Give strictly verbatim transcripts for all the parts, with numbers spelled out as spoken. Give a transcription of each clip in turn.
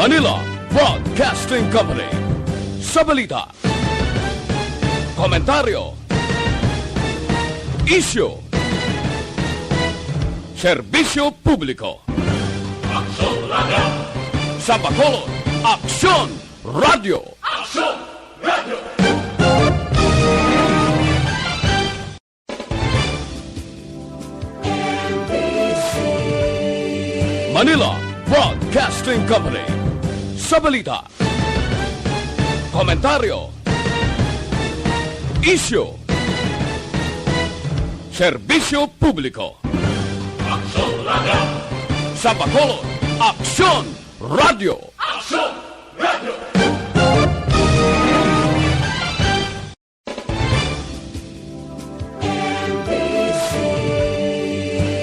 Manila Broadcasting Company. Sa balita, komentaryo, isyu, serbisyo publiko. Aksyon Radio. Sa Bacolod, Aksyon Radio. Aksyon Radio. Manila Broadcasting Company. Sa balita, komentaryo, isyu, serbisyo publiko. Aksyon Radio. Sa Bacolod, Aksyon Radio. Aksyon Radio.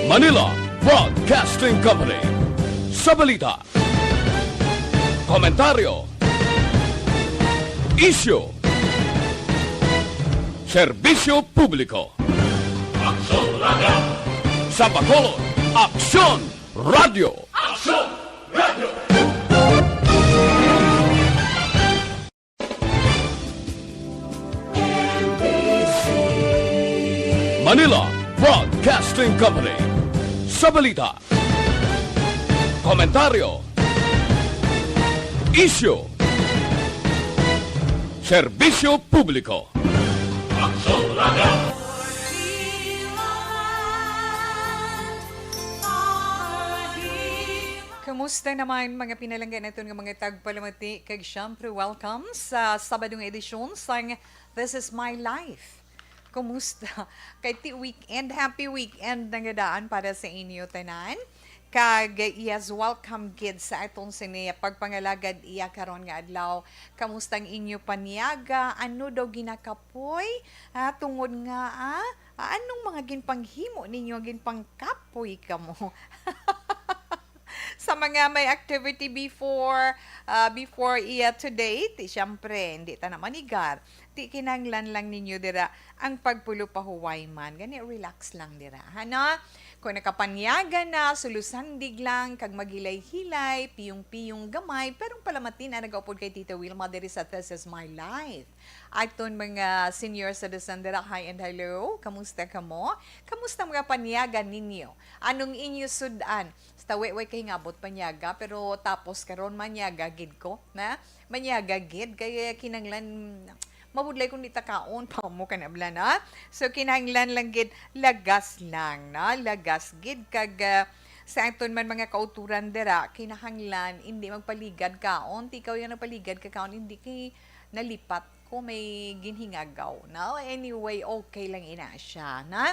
Manila Broadcasting Company. Sa balita, komentaryo, isyu, serbisyo publiko. Aksyon Radio. Sa Bacolod, Aksyon Radio. Aksyon Radio. Manila Broadcasting Company. Sa balita, komentaryo, isyu, serbisyo publiko. Aksyon Radio. Kumusta naman, mga pinalangga naton nga mga tagpalamati, kag siyempre welcome sa Sabado nga edisyon sang This Is My Life. Kumusta? Kay ti weekend, happy weekend na nga daan para sa inyo tanan. Kag yes, welcome gid sa aton sini pagpangalagad iya karon nga adlaw. Kamusta ang inyo panyaga? Ano daw ginakapoy? Ah, tungod nga, ah, anong mga ginpanghimo ninyo, ginpangkapoy kamo? Sa mga may activity before, ah, before iya today, ti, siyempre, hindi ta na manigar. Ti kinahanglan lang ninyo dira ang pagpulo pa huway man. Gani, relax lang dira, ha, no? Kung nakapanyaga na, sulusandig lang, kag maghilay-hilay, piyong-piyong gamay, pero ang palamatin na nagaupod kay Tita Wilma diri sa This Is My Life. Aton mga senior citizen dira, hi and hello. Kamusta kamo? Kamusta ang mga panyaga ninyo? Anong inyo sud-an? Sa tawi, way kahingabot panyaga, pero tapos karon manyaga gid ko, na? Manyaga gid, kay kinanglan mabudlay kung di ta kaon pa mo kanabla na. So, kinahanglan lang gid, lagas lang, na? Lagas gid, kag, ah, sa aton man mga kauturan dira, kinahanglan hindi magpaligad kaon. Ti ikaw yung nagpaligad ka kaon, hindi kay nalipat ko may ginhingagaw, no? Anyway, okay lang ina siya, na?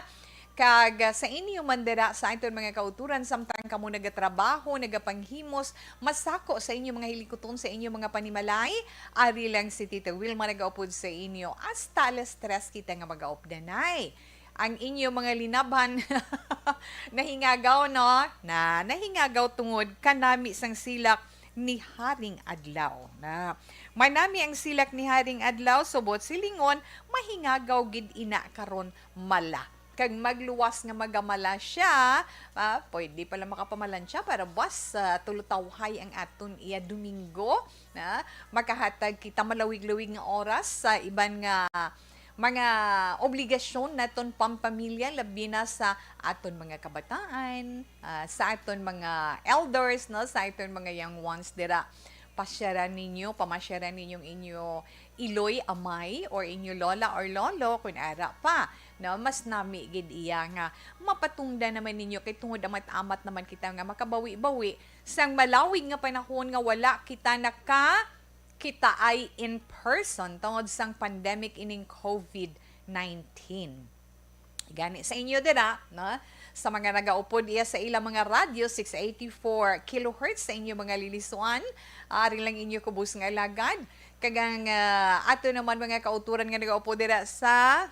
Kag, ah, sa inyo man dira, sa aton mga kauturan, samtang kamo nagatrabaho, nagapanghimos, masako sa inyo mga hilikuton, sa inyo mga panimalay, ari lang si Tita Wilma nagaupod sa inyo hasta alas tres kita nga magaupdanay. Ang inyo mga linabhan nahingagaw, no? Na nahingagaw tungod kanami sang silak ni Haring Adlaw. Na, manami ang silak ni Haring Adlaw, subot silingon, mahingagaw gid ina karon mala. Kag magluwas nga magamala siya, ah, pwede pala makapamalan siya para buwas, ah, tulutawhay ang aton iya Domingo. Na, makahatag kita malawig-lawig nga oras sa iban nga mga obligasyon naton pampamilya, labi na sa aton mga kabataan, ah, sa aton mga elders, no, sa aton mga young ones dira. Pasyaran ninyo, pamasyaran ninyo ang inyo iloy, amay, or inyo lola or lolo, kung ara pa, no, mas nami gid iya nga mapatungdan naman ninyo, kay tungod amat-amat naman kita nga makabawi-bawi sang malawig nga panahon nga wala kita naka kita ay in person tungod sang pandemic ining covid nineteen. Gani sa inyo dira, no? Sa mga nagaupod iya sa ilang mga radyo, six eighty-four kilohertz sa inyo mga lilisuan. Ari lang inyo kubos nga alagad. Kag ang, ah, ato naman mga kauturan nga nagaupod dira sa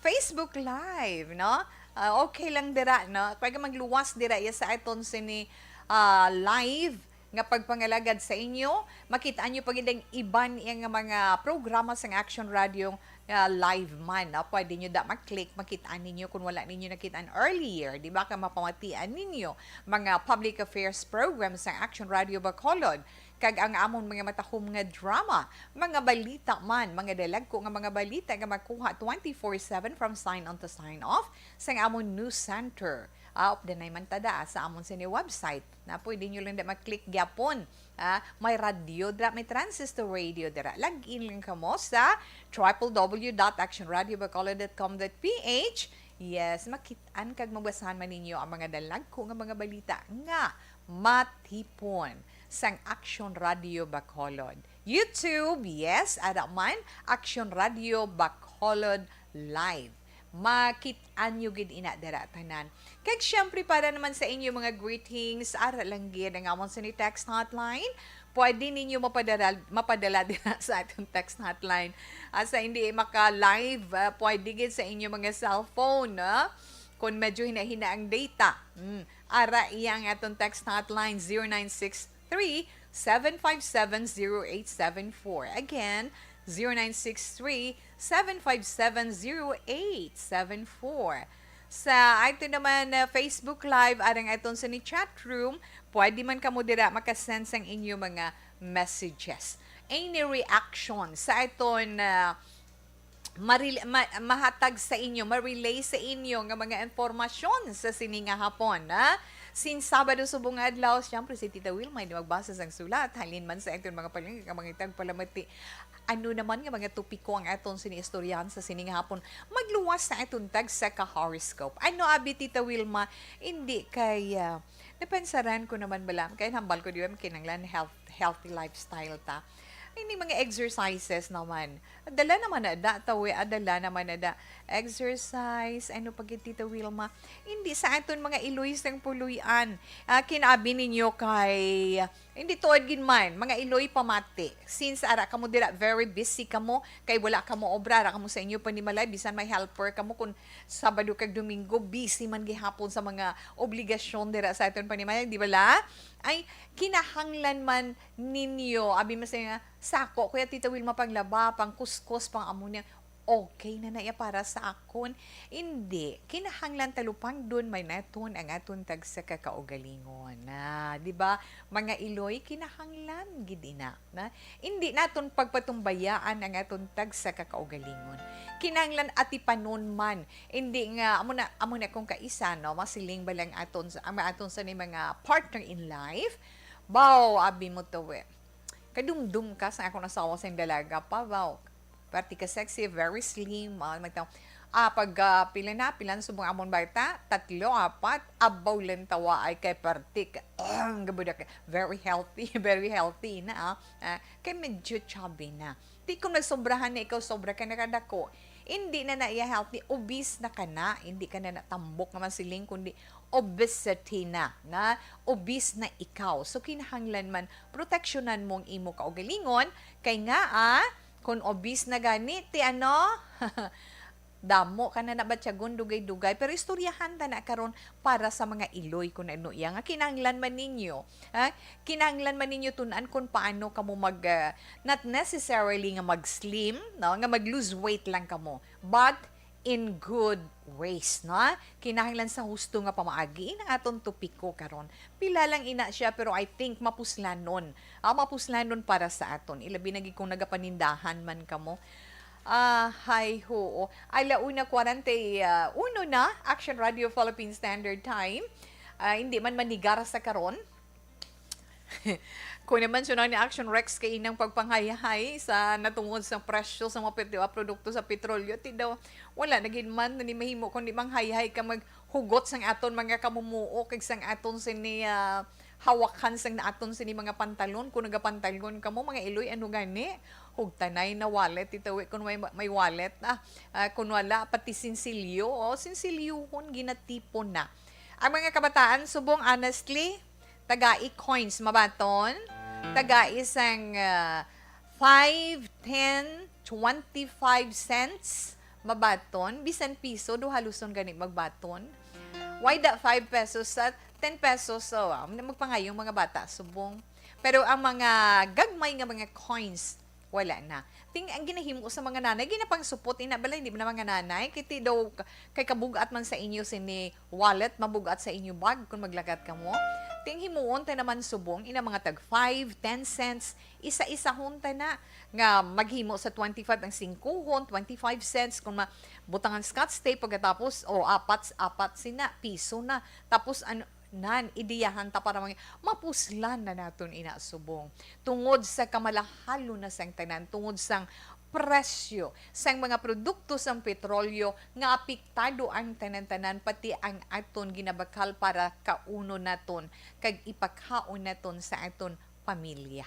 Facebook Live, no? Ah, okay lang dira, no? Kaya magluwas dira iya sa aton sini, ah, live nga pagpangalagad sa inyo. Makita nyo pa gid ang iban iya nga mga programa sang Action Radio ah, live man, no? Pwede nyo da ma-click, makit-an ninyo kung wala ninyo nakit-an earlier, di ba? Kay mapamatian ninyo mga public affairs programs sang Action Radio Bacolod, kag ang amon mga matahom nga drama, mga balita man, mga dalagko nga mga balita nga makuha twenty-four seven from sign on to sign off sang amon news center. Ah, updanay man ta da sa amon sini website, na pwede nyo lang da ma-click gyapon. Ah, may radyo dira, may transistor radio dira. Log in lang kamo sa triple W dot action radio bacolod dot com dot P H. Yes, makit-an kag mabasahan man ninyo ang mga dalagko nga mga balita nga matipon sang Action Radio Bacolod. YouTube, yes, ara man, Action Radio Bacolod Live. Makit-an nyo gid ina dira tanan. Kag syempre, para naman sa inyo mga greetings, ara lang gid ang amon sini text hotline. Pwede ninyo mapadala, mapadala dira sa atong text hotline. Asa hindi maka-live, ah, pwede gid sa inyo mga cellphone, ah, kung medyo hinahina ang data. Mm. Ara iya ang atong text hotline, zero nine six three, seven five seven, zero eight seven four. Again, zero nine six three, seven five seven, zero eight seven four. Sa ato naman, ah, Facebook Live, arang aton sa ni chat room, pwede man kamo dira makasend sang inyo mga messages. Any reaction sa aton, ah, maril-, ma-, mahatag sa inyo, ma-relay sa inyo nga mga impormasyon sa sini nga hapon, ha? Sin Sabado subong nga adlaw, siyempre si Tita Wilma hindi magbasa sang sulat, halin man sa aton mga palangga, mga tagpalamati. Ano naman nga mga topiko ang aton sini istoryahan sa sini nga hapon? Magluwas sa aton tag sa ka-horoscope. Ano, abi, Tita Wilma? Hindi kay, ah, napansaran ko naman bala, kay hambal ko, di ba, kinanglan health, healthy lifestyle ta. Ini mga exercises naman. Dala naman na da, tawi, ah, dala naman na da. Exercise, ano pa gid, Tita Wilma? Hindi sa aton mga iloy sang puloy-an. Ah, kinabi ninyo kay, hindi tuod gid man, mga iloy pamati. Since ara kamo dira, very busy kamo, kay wala kamo obra, ara kamo sa inyo panimalay, bisan may helper kamo, kung Sabado kag Domingo, busy man gihapon sa mga obligasyon dira sa aton panimalay, di ba la? Ay, kinahanglan man ninyo, abi man sa nga, sako, kuya Tita Wilma, panglaba, pangkuskos, pang amo niya. Okay na na iya para sa akon. Hindi. Kinahanglan talupangdon man naton ang aton tagsa ka kaugalingon. Na, di ba? Mga iloy, kinahanglan gid ina. Na, hindi naton pagpatumbayaan ang aton tagsa ka kaugalingon. Kinahanglan atipanon man. Hindi nga, amo na, amo na kung kaisa, no? Masiling ba lang aton sa, ang aton sa ni mga partner in life? Baw, abi mo to, eh. Kadumdum ka sa akong asawa sa dalaga pa, baw. Parte ka sexy, very slim, ah, magtaw-, ah, pag, ah, pila na, pila na subong amon bata? Tatlo, apat, abaw lang tawa ay kay parte ka, ang gabudak, very healthy, very healthy na, ah. Ah, kay medyo chubby na. Di kung nagsobrahan na ikaw, sobra ka na kadako, hindi na na iya healthy, obese na ka na, hindi ka na natambok nga masiling, kundi obesity na, na obese na ikaw. So, kinahanglan man, proteksyonan mong imo kaugalingon, kay nga, ah, kung obese na gani, ti ano, damo ka na nabatyagon, dugay-dugay. Pero istoryahan ta na karon para sa mga iloy, kung ano iya nga kinahanglan man ninyo. Ha? Kinahanglan man ninyo tun-an kung paano kamo mag, ah, not necessarily nga mag-slim, no? Nga mag-lose weight lang kamo. But in good ways, no? Kinahanglan sa husto nga pamaagi. Ina nga aton topiko karon. Pila lang ina siya, pero I think mapuslanon. Ah, mapuslanon para sa aton. Ilabi na gid kung nagapanindahan man kamo. Ah, hay, hoo. Ala una kwarenta y uno na, Action Radio Philippine Standard Time. Ah, hindi man manigar sa karon. Kung naman siya ni Action Rex kay inang pagpanghayahay sa natungod sa presyo sa mga pet-, ah, produkto sa petrolyo, ti daw, wala na gid man ni mahimo kundi manghayhay ka maghugot sang aton mga kamumuo kag sang aton sini, ah, hawakan sang aton sini mga pantalon. Kung nagapantalon kamo, mga iloy, ano gani? Hugtanay na wallet, itawi kung may, may wallet na. Ah, kung wala, pati sinsilyo, oh, sinsilyohon, ginatipon na. Ang mga kabataan, subong, honestly, tagai coins, mabaton. Tagai sang, ah, five, ten, twenty-five cents, mabaton. Bisan piso, do haluson gani magbaton. Why the five pesos sa ten pesos? So, ah, magpangayong mga bata, subong. Pero ang mga gagmay nga mga coins, Wala na. Ting, ang ginahimo sa mga nanay, ginapangsupot, ina bala, hindi na mga nanay, kiti daw, k-, kay kabugat man sa inyo sini wallet, mabugat sa inyo bag kung maglakat ka mo. Ting himuon ta naman subong, ina mga tag five, ten cents, isa-isahon ta na, nga maghimo sa twenty-five ang singkuhon, twenty-five cents, kung ma-, butangan scotch tape, pagkatapos, o apat, apat sina, piso na. Tapos, ano, nan, idiyahan ta para mga, mapuslan na naton ina subong. Tungod sa kamalahalon na sang tanan, tungod sang presyo sang mga produkto sang petrolyo nga apektado ang tanan-tanan, pati ang aton ginabakal para kaunon naton kag ipakaon naton sa aton pamilya.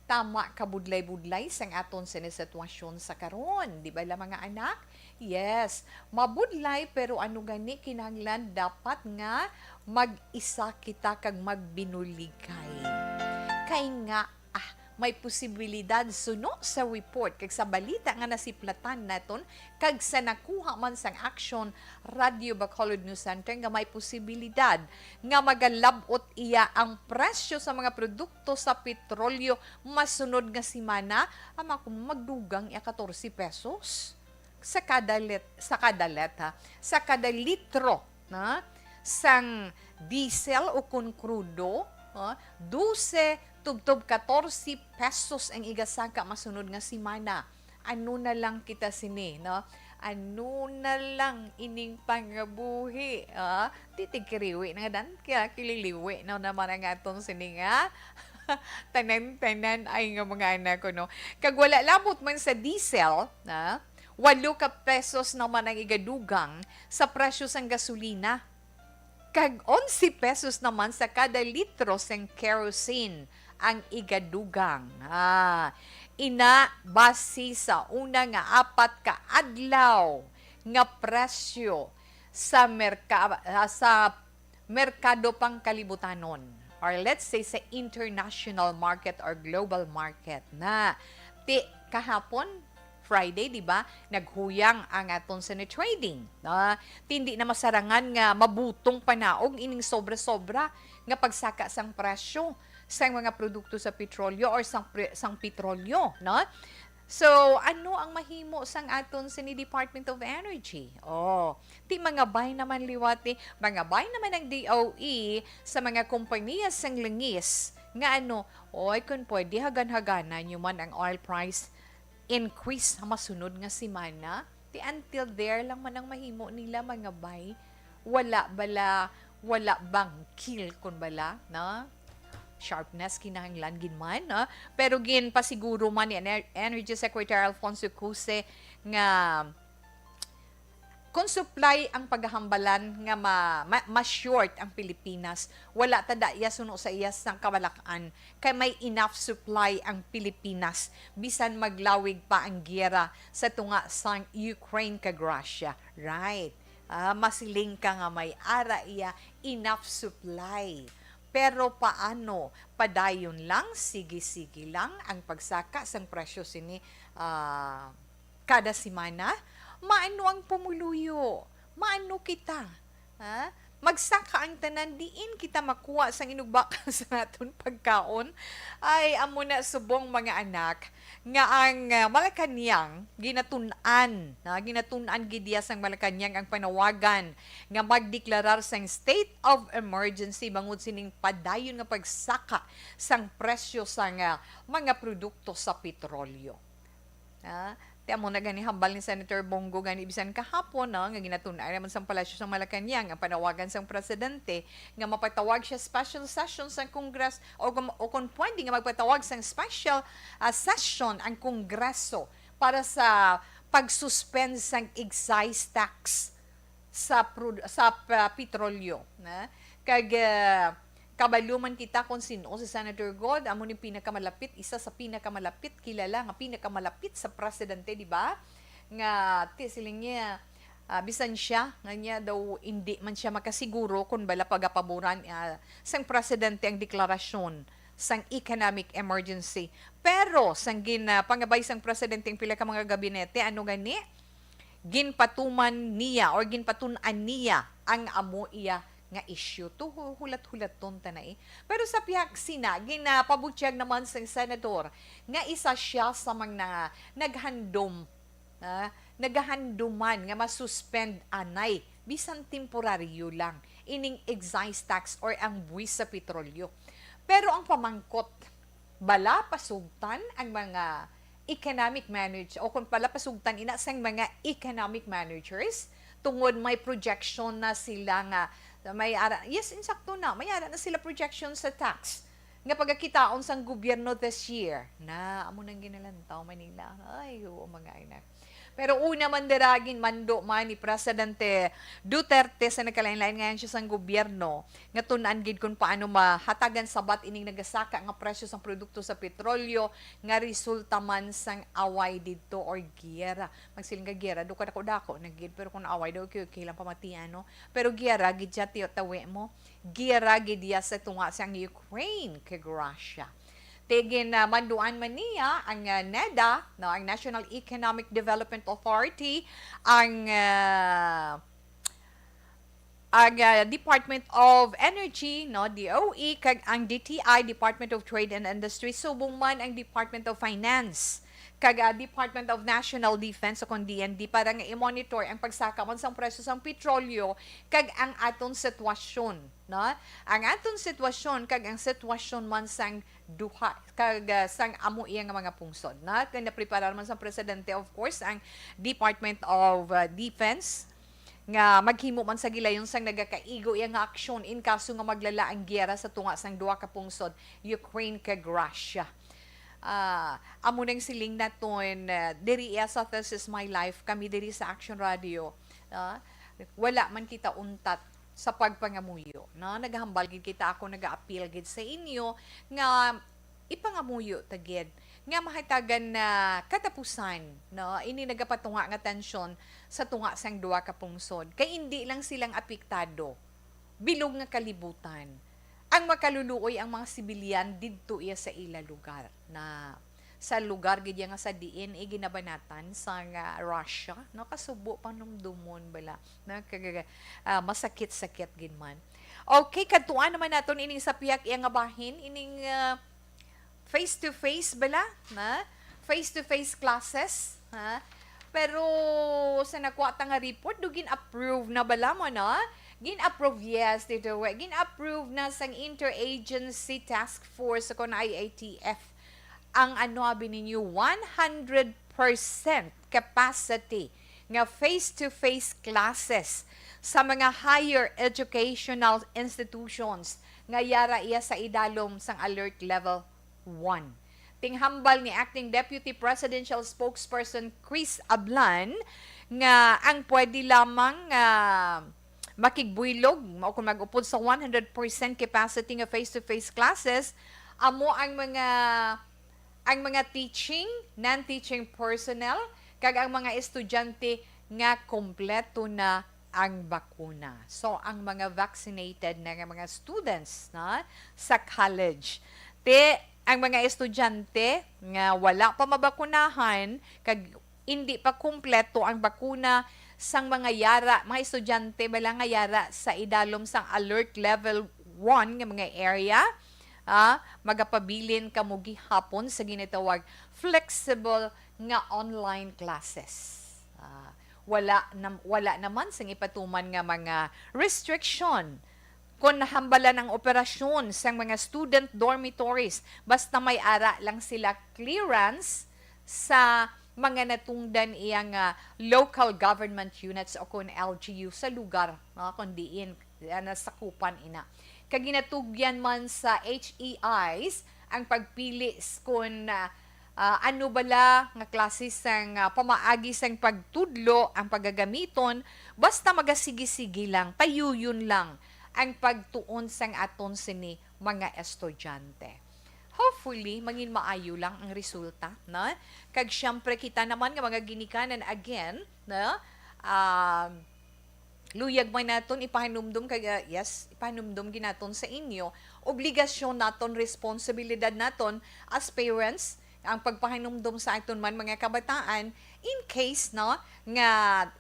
Tama ka budlay-budlay sang aton sini sitwasyon sa karon, di ba la, mga anak? Yes, mabudlay, pero ano gani, kinahanglan dapat nga mag-isa kita kag magbinuligay. Kay nga, ah, may posibilidad suno sa report kag sa balita nga nasiplatan naton kag sa nakuha man sang Action Radio Bacolod News Center nga may posibilidad nga magalab-ot iya ang presyo sa mga produkto sa petrolyo masunod nga semana, ama ko, magdugang iya katorse pesos sa kada lit-, sa kada let-, ha, sa kada litro na sang diesel o kon krudo, ha, dose tubtob katorse pesos ang igasaka masunod nga semana. Ano na lang kita sini, no? Ano na lang ining pangabuhi, ah? Titigkiriwi na nga dan, kaya kililiwi na naman ang aton sini nga tanan-tanan ay nga mga anak ko, no? Kag wala labot man sa diesel, na walo ka pesos naman ang igadugang sa presyo sang gasolina. Kag onse pesos naman sa kada litro sang kerosene ang igadugang. Ah, ina, base sa una nga apat ka adlaw nga presyo sa merka-, ah, sa merkado pangkalibutanon, or let's say sa international market or global market na. Ti kahapon, Friday, di ba, naghuyang ang aton sini trading, no? Ti hindi na masarangan nga mabutong panaog ining sobra-sobra nga pagsaka sang presyo sang mga produkto sa petrolyo or sang pre-, sang petrolyo, no? So, ano ang mahimo sang aton sini Department of Energy? Oh, ti mangabay naman liwat, ti mangabay naman ang D O E sa mga kompanya sang langis nga ano, oy, kun pwede, hagan-haganan nyo man ang oil price increase sa masunod nga semana. Ti until there lang man ang mahimo nila, mangabay. Wala bala, wala bangkil kun bala, no? Sharpness kinahanglan gid man, no? Pero ginpasiguro man ni Ener-, Energy Secretary Alfonso Cusi nga kung supply ang paghambalan nga ma-, ma-, ma-short ang Pilipinas, wala ta da iya suno sa iya sang kabalak-an, kay may enough supply ang Pilipinas, bisan maglawig pa ang giyera sa tunga sang Ukraine kag Russia. Right. Ah, masiling ka nga may ara iya enough supply. Pero paano? Padayon lang, sige-sige lang ang pagsaka sang presyo sini, ah, kada semana? Maano ang pumuluyo? Maano kita? Ha? Magsaka ang tanan, diin kita makuha sang inugbakal sa aton pagkaon? Ay, amo na subong, mga anak, nga ang, ah, Malacañang ginatun-an, ha? Ginatun-an gid iya sang Malacañang ang panawagan nga magdeklarar sang state of emergency bangod sining padayon nga pagsaka sang presyo sang, ah, mga produkto sa petrolyo. Ah, ti amo na gani hambal ni Senator Bong Go gani bisan kahapon, no, nga ginatun-an naman sang Palasyo sang Malacañang ang panawagan sang presidente nga mapatawag siya special session sang Congress o kung, o kung pwede nga magpatawag sang special, ah, session ang Kongreso para sa pag-suspend sang excise tax sa prod-, sa pa-, petrolyo, na? Kag, ah, kabalo man kita kung sin-o si Senator God, amo ni pinakamalapit, isa sa pinakamalapit kilala nga pinakamalapit sa presidente, di ba? Nga ti siling niya, ah, bisan siya nga niya daw hindi man siya makasiguro kung bala pagapaboran, ah, sang presidente ang deklarasyon sang economic emergency. Pero sang gin, ah, pangabay sang presidente ang pila ka mga gabinete, ano gani? Ginpatuman niya or ginpatun-an niya ang amo iya nga issue. To, hu-, hulat-hulaton ta na eh. Pero sa pihak sina, ginapabutyag naman sang senador nga isa siya sa mga naghandom, ah, nagahanduman nga masuspend anay, bisan temporaryo lang, ining excise tax or ang buwis sa petrolyo. Pero ang pamangkot, bala pasugtan ang mga economic manage-, o kung bala pasugtan ina sang mga economic managers, tungod may projection na sila nga may ara, yes, insakto na, may ara na sila projection sa tax nga pagakitaon sang gobyerno this year. Na, amo nang ginalantaw Manila. Ay, oo, mga anak. Pero una man dira, ginmando man ni Presidente Duterte sa nagkalain-lain nga ahensya sang gobyerno nga tun-an gid kung paano mahatagan sabat ining nagasaka nga presyo sang produkto sa petrolyo nga resulta man sang away didto or giyera. Magsiling ka giyera, do kadako-dako na gid, pero kung away daw, okay, okay lang pamatian, no? Pero giyera gid siya, tiyo, tawi mo. Giyera gid iya sa tunga sang Ukraine kag Russia. Tigin, ah, manduan man niya ang, ah, NEDA, no, ang National Economic Development Authority, ang, ah, ang, ah, Department of Energy, no, D O E, kag ang D T I, Department of Trade and Industry, subong man ang Department of Finance kag, ah, Department of National Defense o kon D N D para nga i-monitor ang pagsaka man sang presyo sang petrolyo kag ang aton sitwasyon, no? Ang aton sitwasyon kag ang sitwasyon man sang duha kag, ah, sang amo iya nga mga pungsod, no? Kay napreparar man sang presidente, of course, ang Department of, ah, Defense nga maghimo man sa gilayon sang nagakaigo iya nga aksyon in kaso nga maglala ang giyera sa tunga sang duha ka pungsod, Ukraine kag Russia. Ah, amo nang siling naton, ah, diri iya sa This Is My Life, kami diri sa Action Radio, ah, wala man kita untat sa pagpangamuyo, no? Naghambal gid kita, ako nagaapil gid sa inyo nga ipangamuyo ta gid nga mahatagan na katapusan, no, ini nagapatunga nga tensyon sa tunga sang duha ka pungsod, kay indi lang silang apektado, bilog nga kalibutan ang makaluluoy ang mga sibilyan didto iya sa ila lugar, na sa lugar gid iya nga sa diin iginabanatan sa nga Russia, no, kasubo panumdumon bala, no, kag, ah, masakit-sakit gid man. Okay, kadtuan naman naton ining sa pihak iya nga bahin, ining, ah, face-to-face bala, na? Face-to-face classes, ha? Pero sa nakuha ta nga report, do gin-approve na bala mo, no? Gin-approve, yes, Tito Roy. Gin-approve na sang Interagency Task Force o kon I A T F ang, ano abi ninyo, one hundred percent capacity nga face-to-face classes sa mga higher educational institutions nga yara iya sa idalom sang Alert Level one. Tinghambal ni Acting Deputy Presidential Spokesperson Chris Ablan nga ang pwede lamang nga makigbuylog o kung mag-upod sa one hundred percent capacity nga face-to-face classes amo ang mga, ang mga teaching, non-teaching personnel, kag ang mga estudyante nga kompleto na ang bakuna. So, ang mga vaccinated na nga mga students, na, sa college. Te, ang mga estudyante nga wala pa mabakunahan, kag indi pa kompleto ang bakuna sang mga yara, mga estudyante bala nga yara sa idalom sang Alert Level one nga mga area, ah, magapabilin kamo gihapon sa ginatawag flexible nga online classes. Ah, wala nam-, wala naman sing ipatuman nga mga restriction kon nahambalan ang operasyon sang mga student dormitories, basta may ara lang sila clearance sa mga natungdan iya nga local government units o kon L G U sa lugar, no, kon diin, ah, nasakupan ina. Kag ginatugyan man sa H E Is ang pagpili s-, kon, ah, ah, ano bala nga klase sang, ah, pamaagi sang pagtudlo ang pagagamiton, basta magasigi-sigi lang, tayuyon lang ang pagtuon sang aton sini mga estudyante. Hopefully, mangin maayo lang ang resulta, no? Kag siyempre, kita naman nga mga ginikanan, again, no? Um, luyag man naton ipahinumdom kag, ah, yes, ipahinumdom gid naton sa inyo, obligasyon naton, responsibilidad naton as parents ang pagpahinumdom sa aton man mga kabataan in case, no, nga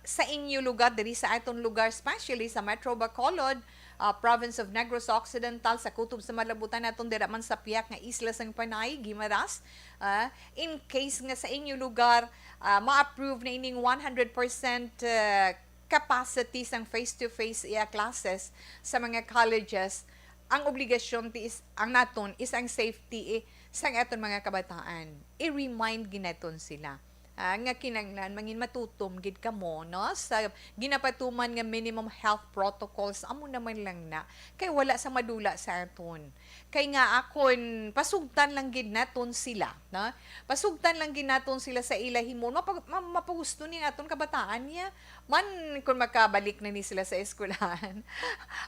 sa inyo lugar, diri sa aton lugar, especially sa Metro Bacolod, ah, province of Negros Occidental, sa kutob sa malabutan naton, dira man sa piyak nga isla sang Panay, Guimaras. Ah, in case nga sa inyo lugar, ah, ma-approve na ining one hundred percent, ah, capacity sang face-to-face iya classes sa mga colleges, ang obligasyon ti is, ang naton is ang safety, eh, sang aton mga kabataan. I-remind ginaton sila, ah, nga kinahanglan mangin matutom gid kamo, no, sa ginapatuman nga minimum health protocols. Amo naman lang na, kay wala sa madula sa aton. Kay nga akon, pasugtan lang gid naton sila, no? Pasugtan lang gid naton sila sa ila himuon. Mapag-, ma-, mapagusto ni aton kabataan niya. Man, kung makabalik na ni sila sa eskwelahan,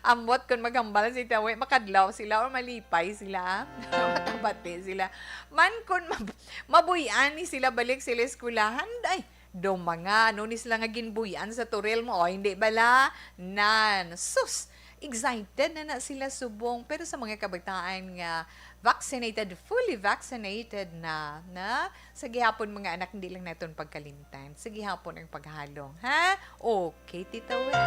ambot kung maghambal si Tawe, makadlaw sila or malipay sila, makabati sila. Man, kung mab-, mabuy-an ni sila balik sila eskwelahan, ay, do mga, ano ni sila nga ginbuy-an sa turil mo, o hindi bala? Nan, sus, excited na na sila subong. Pero sa mga kabataan nga vaccinated, fully vaccinated na, na, sa gihapon, mga anak, hindi lang naton pagkalimtan. Sa gihapon ang paghalong, ha? Okay, Tita Wea.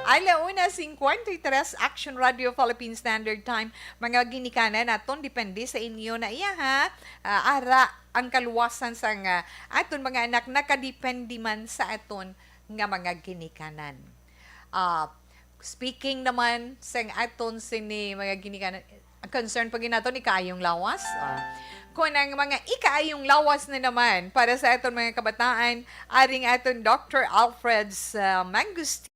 Ala una cincuenta y tres, Action Radio Philippine Standard Time. Mga ginikanan naton, depende sa inyo na iya, ha? Ah, ara, ang kaluwasan sang, ah, aton mga anak nakadepende man sa aton nga mga ginikanan. Ah, speaking naman sang aton sini mga ginikanan, ang concern pa gid naton ikaayong lawas. Ah, kung ang mga ikaayong lawas na naman para sa aton mga kabataan, aring aton Doctor Alfred sa Mangustin.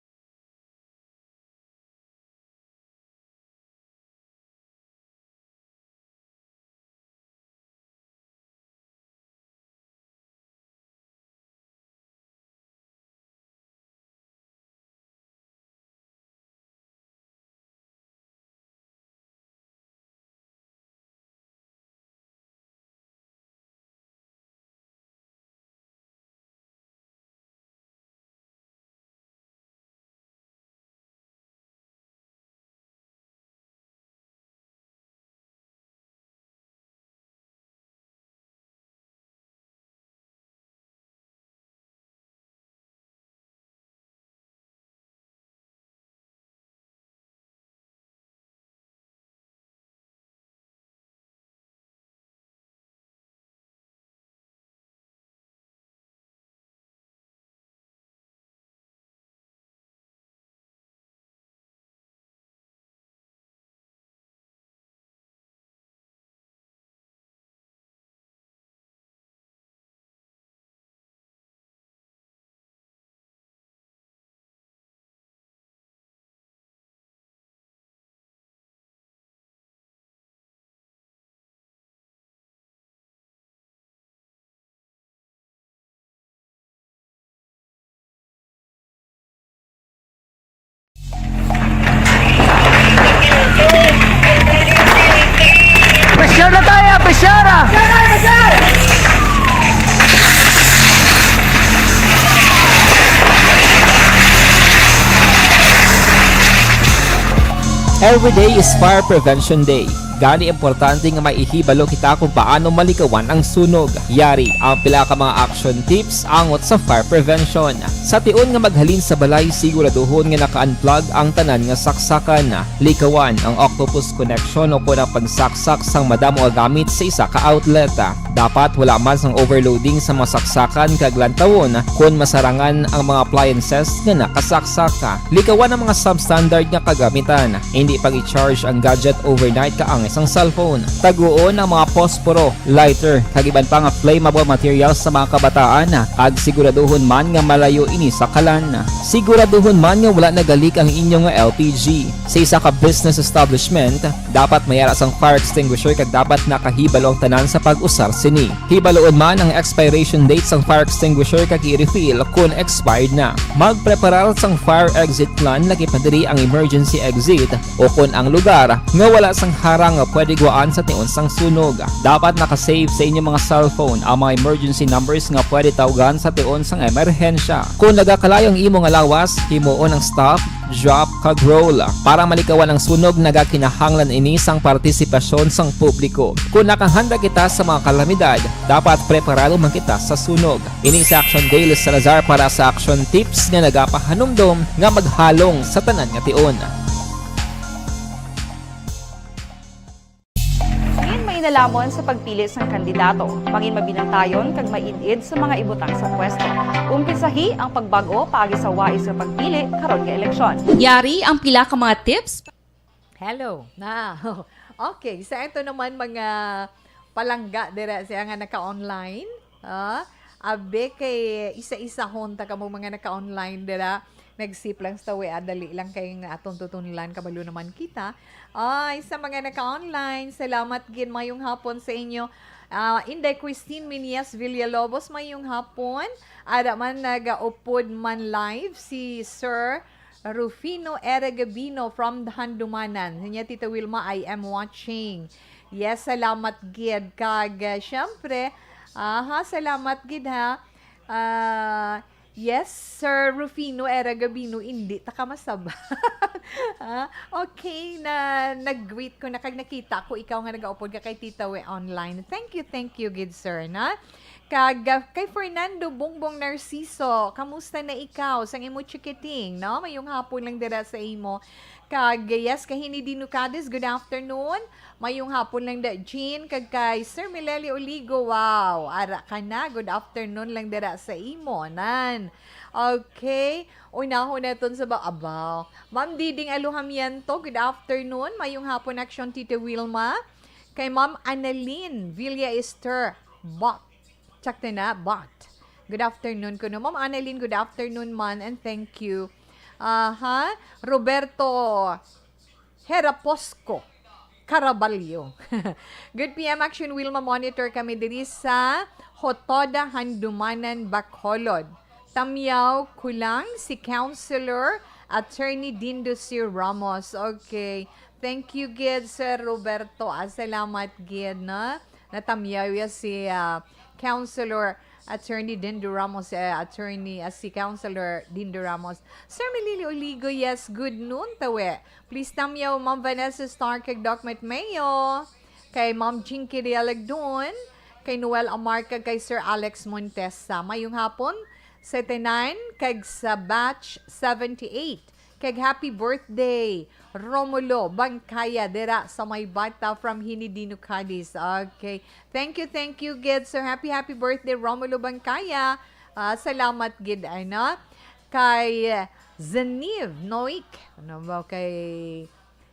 Pressure na tayo, pressure! Every day is Fire Prevention Day. Gani, importante nga maihibalo kita kung paano malikawan ang sunog. Yari ang pila ka mga action tips angot sa fire prevention. Sa tion nga maghalin sa balay, siguraduhon nga naka-unplug ang tanan nga saksakan. Likawan ang octopus connection o kon ang pagsaksak sang madamo nga gamit sa isa ka outlet. Dapat wala man sang overloading sa mga saksakan kag lantawon kon masarangan ang mga appliances nga nakasaksak. Likawan ang mga substandard nga kagamitan. Hindi pag-i-charge ang gadget overnight kaangay sang cellphone. Taguon ang mga posporo, lighter, kag iban pa nga flammable materials sa mga kabataan, kag siguraduhon man nga malayo ini sa kalan. Siguraduhon man nga wala nagalik ang inyo nga L P G. Sa isa ka business establishment, dapat may ara sang fire extinguisher kag dapat nakahibalo ang tanan sa pag-usar sini. Hibaloon man ang expiration date sang fire extinguisher kag i-refill kon expired na. Magpreparar sang fire exit plan, lakip na diri ang emergency exit, o kon ang lugar nga wala sang harang nga pwede gwaan sa tion sang sunog. Dapat naka-save sa inyo mga cellphone ang mga emergency numbers nga pwede tawgan sa tion sang emerhensya. Kon nagakalayo ang imo nga lawas, himuon ang stop, drop, kag roll. Para malikawan ang sunog, nagakinahanglan ini sang partisipasyon sang publiko. Kon nakahanda kita sa mga kalamidad, dapat preparado man kita sa sunog. Ini si Action Dale Salazar para sa Action Tips nga nagapahanumdom nga maghalong sa tanan nga tion. Lamon sa pagpili sang kandidato, mangin mabinantayon kag maid-id sa mga ibutang sa pwesto. Umpisahi ang pagbag-o paagi sa wais nga pagpili karon nga eleksyon. Yari ang pila ka mga tips. Hello. Na. Okay, sa ito naman mga palangga dira siya nga naka-online. Ah, abe kay isa-isahon ta kamo mga naka-online dira. Nagsip lang sa tawi, ah, dali lang kay nga aton tutunlan, kabalo naman kita. Ay, sa mga naka-online, salamat gid, mayong hapon sa inyo. Ah, Inday Christine Minias Villalobos, mayong hapon. Ara man nagaupod man live si Sir Rufino Era Gabino from Handumanan. Niya, Tita Wilma, I am watching. Yes, salamat gid. Kag, ah, syempre, aha, salamat gid ha. Ah, yes, Sir Rufino Era Gabino, hindi ta ka masaba. Ah, okay, na nag-greet ko na kag nakita ko ikaw nga nagaupod ka kay Tita We online. Thank you, thank you gid, sir, na. Kag, ah, kay Fernando Bongbong Narciso, kamusta na ikaw sang imo chikiting, no? Mayong hapon lang dira sa imo. Kag, yes, kay Hini Dino Cadiz, good afternoon. Mayong hapon lang da, Jean, kag kay Sir Mileli Oligo. Wow, ara ka na. Good afternoon lang dira sa imo, nan. Okay. Unahon naton sa ba-, abaw. Ma'am Diding Aluhamiento, good afternoon. Mayong hapon, Action Tita Wilma. Kay Ma'am Annalyn Villa Esther Bot. Check na na, Bot. Good afternoon kuno. Ma'am Annalyn, good afternoon man, and thank you. Aha, Roberto Heraposco Caraballo. Good P M, Action Wilma, monitor kami diri sa Hotoda, Handumanan, Bacolod. Tamyaw ko lang si Counselor Attorney Dindo C. Ramos. Okay. Thank you gid, Sir Roberto. Ah, salamat gid, no? Natamyaw ya si, ah, Counselor Attorney Dindo Ramos, eh, Attorney, ah, si Counselor Dindo Ramos. Sir Melilio Oligo, yes, good noon, tawe. Please tamyaw, Ma'am Vanessa Starr, kag Doc Matt Mayo, kay Ma'am Jinky Realagdon, kay Noel Amar, kag kay Sir Alex Montesa. Mayong hapon, seventy-nine, kag sa batch seventy-eight. Kag happy birthday, Romulo Bangkaya, dira sa may bata from Hinidino, Cadiz. Okay. Thank you, thank you, gid. So, happy, happy birthday, Romulo Bangkaya. Ah, salamat, gid, ano? Kay Zeniv Noik. Ano ba? Kay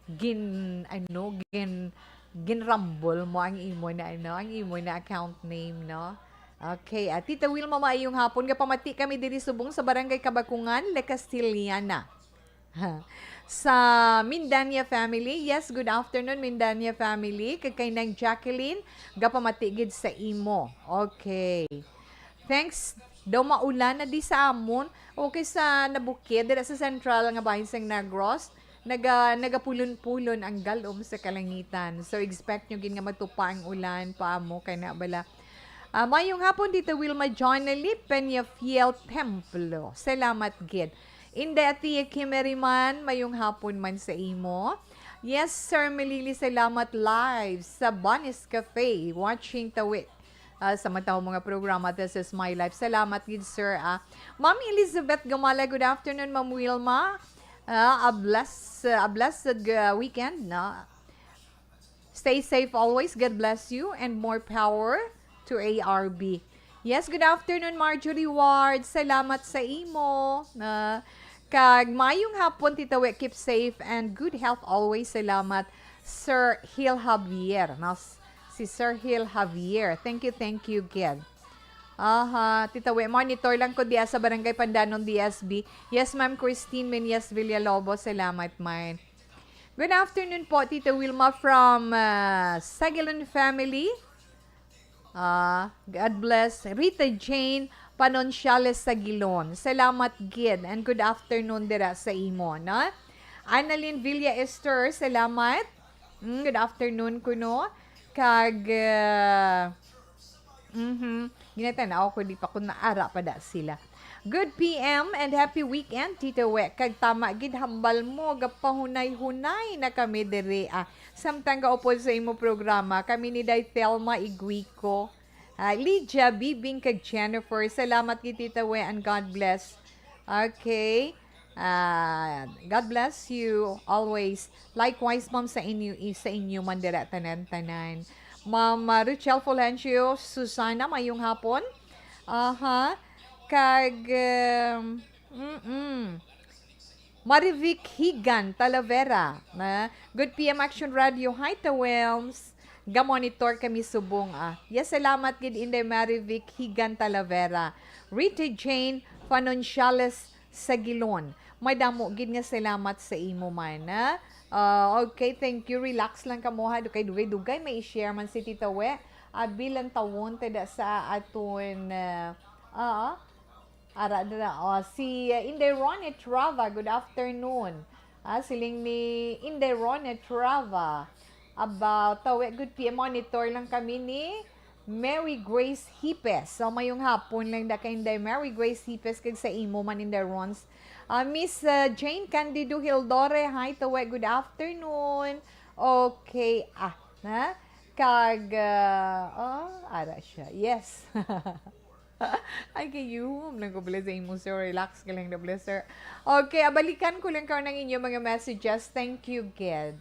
gin, ano, gin, ginrambol mo ang imo na, ano, ang imo na account name, no? Okay. Ah, Tita Wilma, maayong hapon. Gapamati kami diri subong sa Barangay Kabakungan, La Castellana. Sa Mindania family. Yes, good afternoon, Mindania family. Kag kay Nang Jacqueline, gapamati gid sa imo. Okay. Thanks. Daw maulan na di sa amon. Okay, sa nabukid, dira sa central nga bahin sang Negros, naga-, nagapulon-pulon ang galom sa kalangitan. So, expect nyo gid nga matupa ang ulan pa amo kay na bala. Ah, mayong hapon, Tita Wilma Jonalie Peñafiel Templo. Salamat gid. Inday Atia Kimeriman, mayong hapon man sa imo. Yes, Sir Melili, salamat live sa Bunny's Cafe. Watching tawi, ah, sa mataw mga programa. This is my life. Salamat gid, sir, ah. Ma'am Elizabeth Gamala, good afternoon, Ma'am Wilma. Ah, a bless, ah, a blessed, ah, weekend, no? Stay safe always. God bless you and more power to A R B. Yes, good afternoon, Marjorie Ward. Salamat sa imo. Na, kag mayong hapon, Tita We. Keep safe and good health always. Salamat, Sir Hill Javier. Nas, si Sir Hill Javier. Thank you, thank you, gid. Aha, Tita We, monitor lang ko diya sa Barangay Pandanon, D S B. Yes, Ma'am Christine Menyes Villalobos. Salamat, man. Good afternoon po, Tita Wilma from, ah, Sagilon family. Ah, God bless. Rita Jane Panonsiales Sagilon. Salamat gid and good afternoon dira sa imo, no? Annalyn Villa Esther, salamat. Mm, good afternoon kuno. Kag, ah, mhm. Ginatanaw ko di pa kung naara pa da sila. Good P M and happy weekend, Tito We. Kag tama gid hambal mo, gapahunay-hunay na kami diri, ah. Samtang gaupod sa imo programa, kami ni Day Thelma Iguico, ah, Lydia, Bibing, kag Jennifer. Salamat gid, Tito We, and God bless. Okay. Ah, God bless you always. Likewise, ma'am, sa inyo, sa inyo man dira tanan-tanan. Ma'am, uh, Richelle Fulgencio, Susana, mayong hapon. Aha. Kag, um, mm-mm. Marivic Higan Talavera, na, "Good P M Action Radio, hi, Tawelms. Ga-monitor kami subong, ah." Yes, salamat gid, Inday Marivic Higan Talavera. Rita Jane Fanunciales Sagilon, madamo gid nga salamat sa imo man, ha? Ah, okay, thank you. Relax lang kamo, ha. Dugay-dugay, dugay may i-share man si Tita We. Abi lang tawon, tada sa aton, ah, ah, ara na, oh, si, ah, Inday Ronnie Trava, good afternoon. Ah, siling ni Inday Ronnie Trava, about, ah, we, good P M, monitor lang kami ni Mary Grace Hipes. So, mayong hapon lang da kay Inday Mary Grace Hipes kag sa imo man, Inday Rons. Ah, Miss, ah, Jane Candido Hildore, hi, Tawe, good afternoon. Okay, ah, na? Kag, ah, oh, ara siya. Yes. Ay, kayo, nang ko bless sa imo, sir. Relax ka lang na bless, sir. Okay, ah, balikan ko lang karon ang inyo mga messages. Thank you, Ged.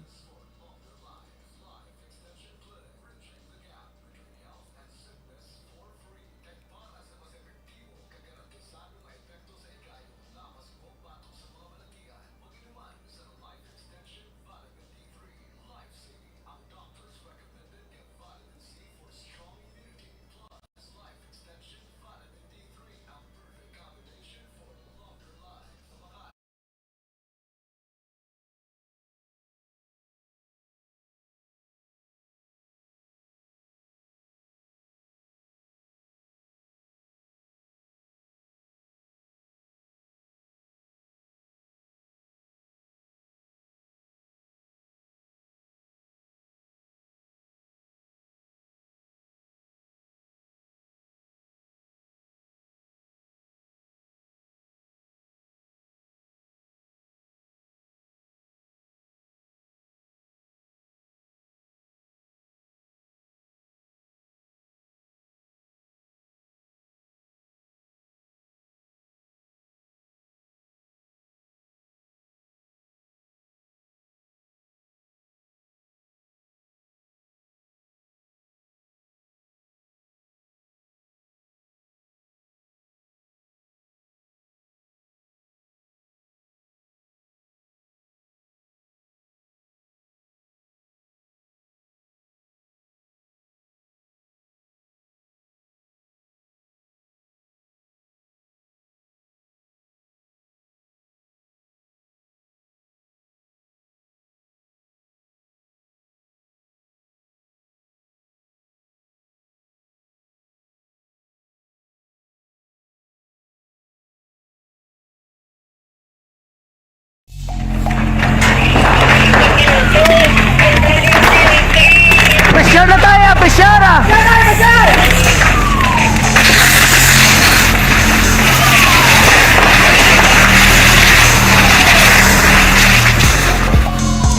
Pressure na tayo, pressure ah!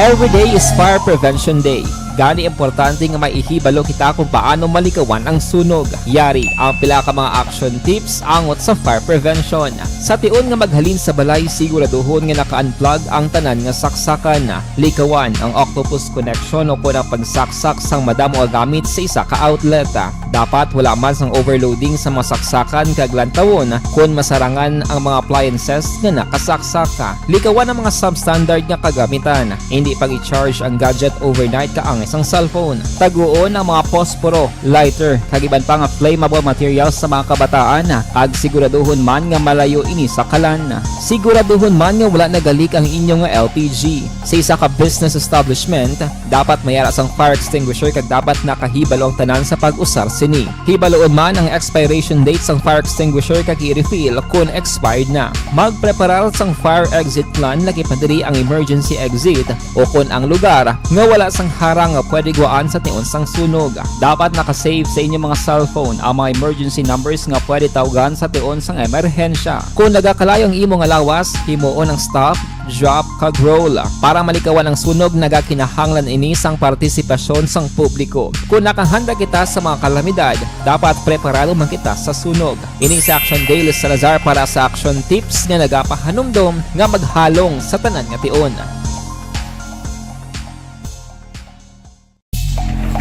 Every day is Fire Prevention Day. Gani importante nga maihibalo kita kung paano malikawan ang sunog. Yari ang pila ka mga action tips angot sa fire prevention. Sa tion nga maghalin sa balay, siguraduhon nga naka-unplug ang tanan nga saksakan. Likawan ang octopus connection o kon ang pagsaksak sang madamo nga gamit sa isa ka outlet. Dapat wala man sang overloading sa mga saksakan kag lantawon kon masarangan ang mga appliances nga nakasaksak. Likawan ang mga substandard nga kagamitan. Hindi pag-i-charge ang gadget overnight kaangay sang cellphone. Taguon ang mga posporo, lighter, kag iban pa nga flammable materials sa mga kabataan, kag siguraduhon man nga malayo ini sa kalan. Siguraduhon man nga wala nagalik ang inyo nga L P G. Sa isa ka business establishment, dapat may ara sang fire extinguisher kag dapat nakahibalo ang tanan sa pag-usar sini. Hibaloon man ang expiration date sang fire extinguisher kag i-refill kon expired na. Magpreparar sang fire exit plan, lakip na diri ang emergency exit o kon ang lugar nga wala sang harang nga pwede guwaan sa tion sang sunog. Dapat naka-save sa inyo mga cellphone ang mga emergency numbers nga pwede tawgan sa tion sang emerhensya. Kon nagakalayo ang imo nga lawas, himuon ang stop, drop, kag roll. Para malikawan ang sunog, nagakinahanglan ini sang partisipasyon sang publiko. Kon nakahanda kita sa mga kalamidad, dapat preparado man kita sa sunog. Ini si Action Dale Salazar para sa Action Tips nga nagapahanumdom nga maghalong sa tanan nga tion.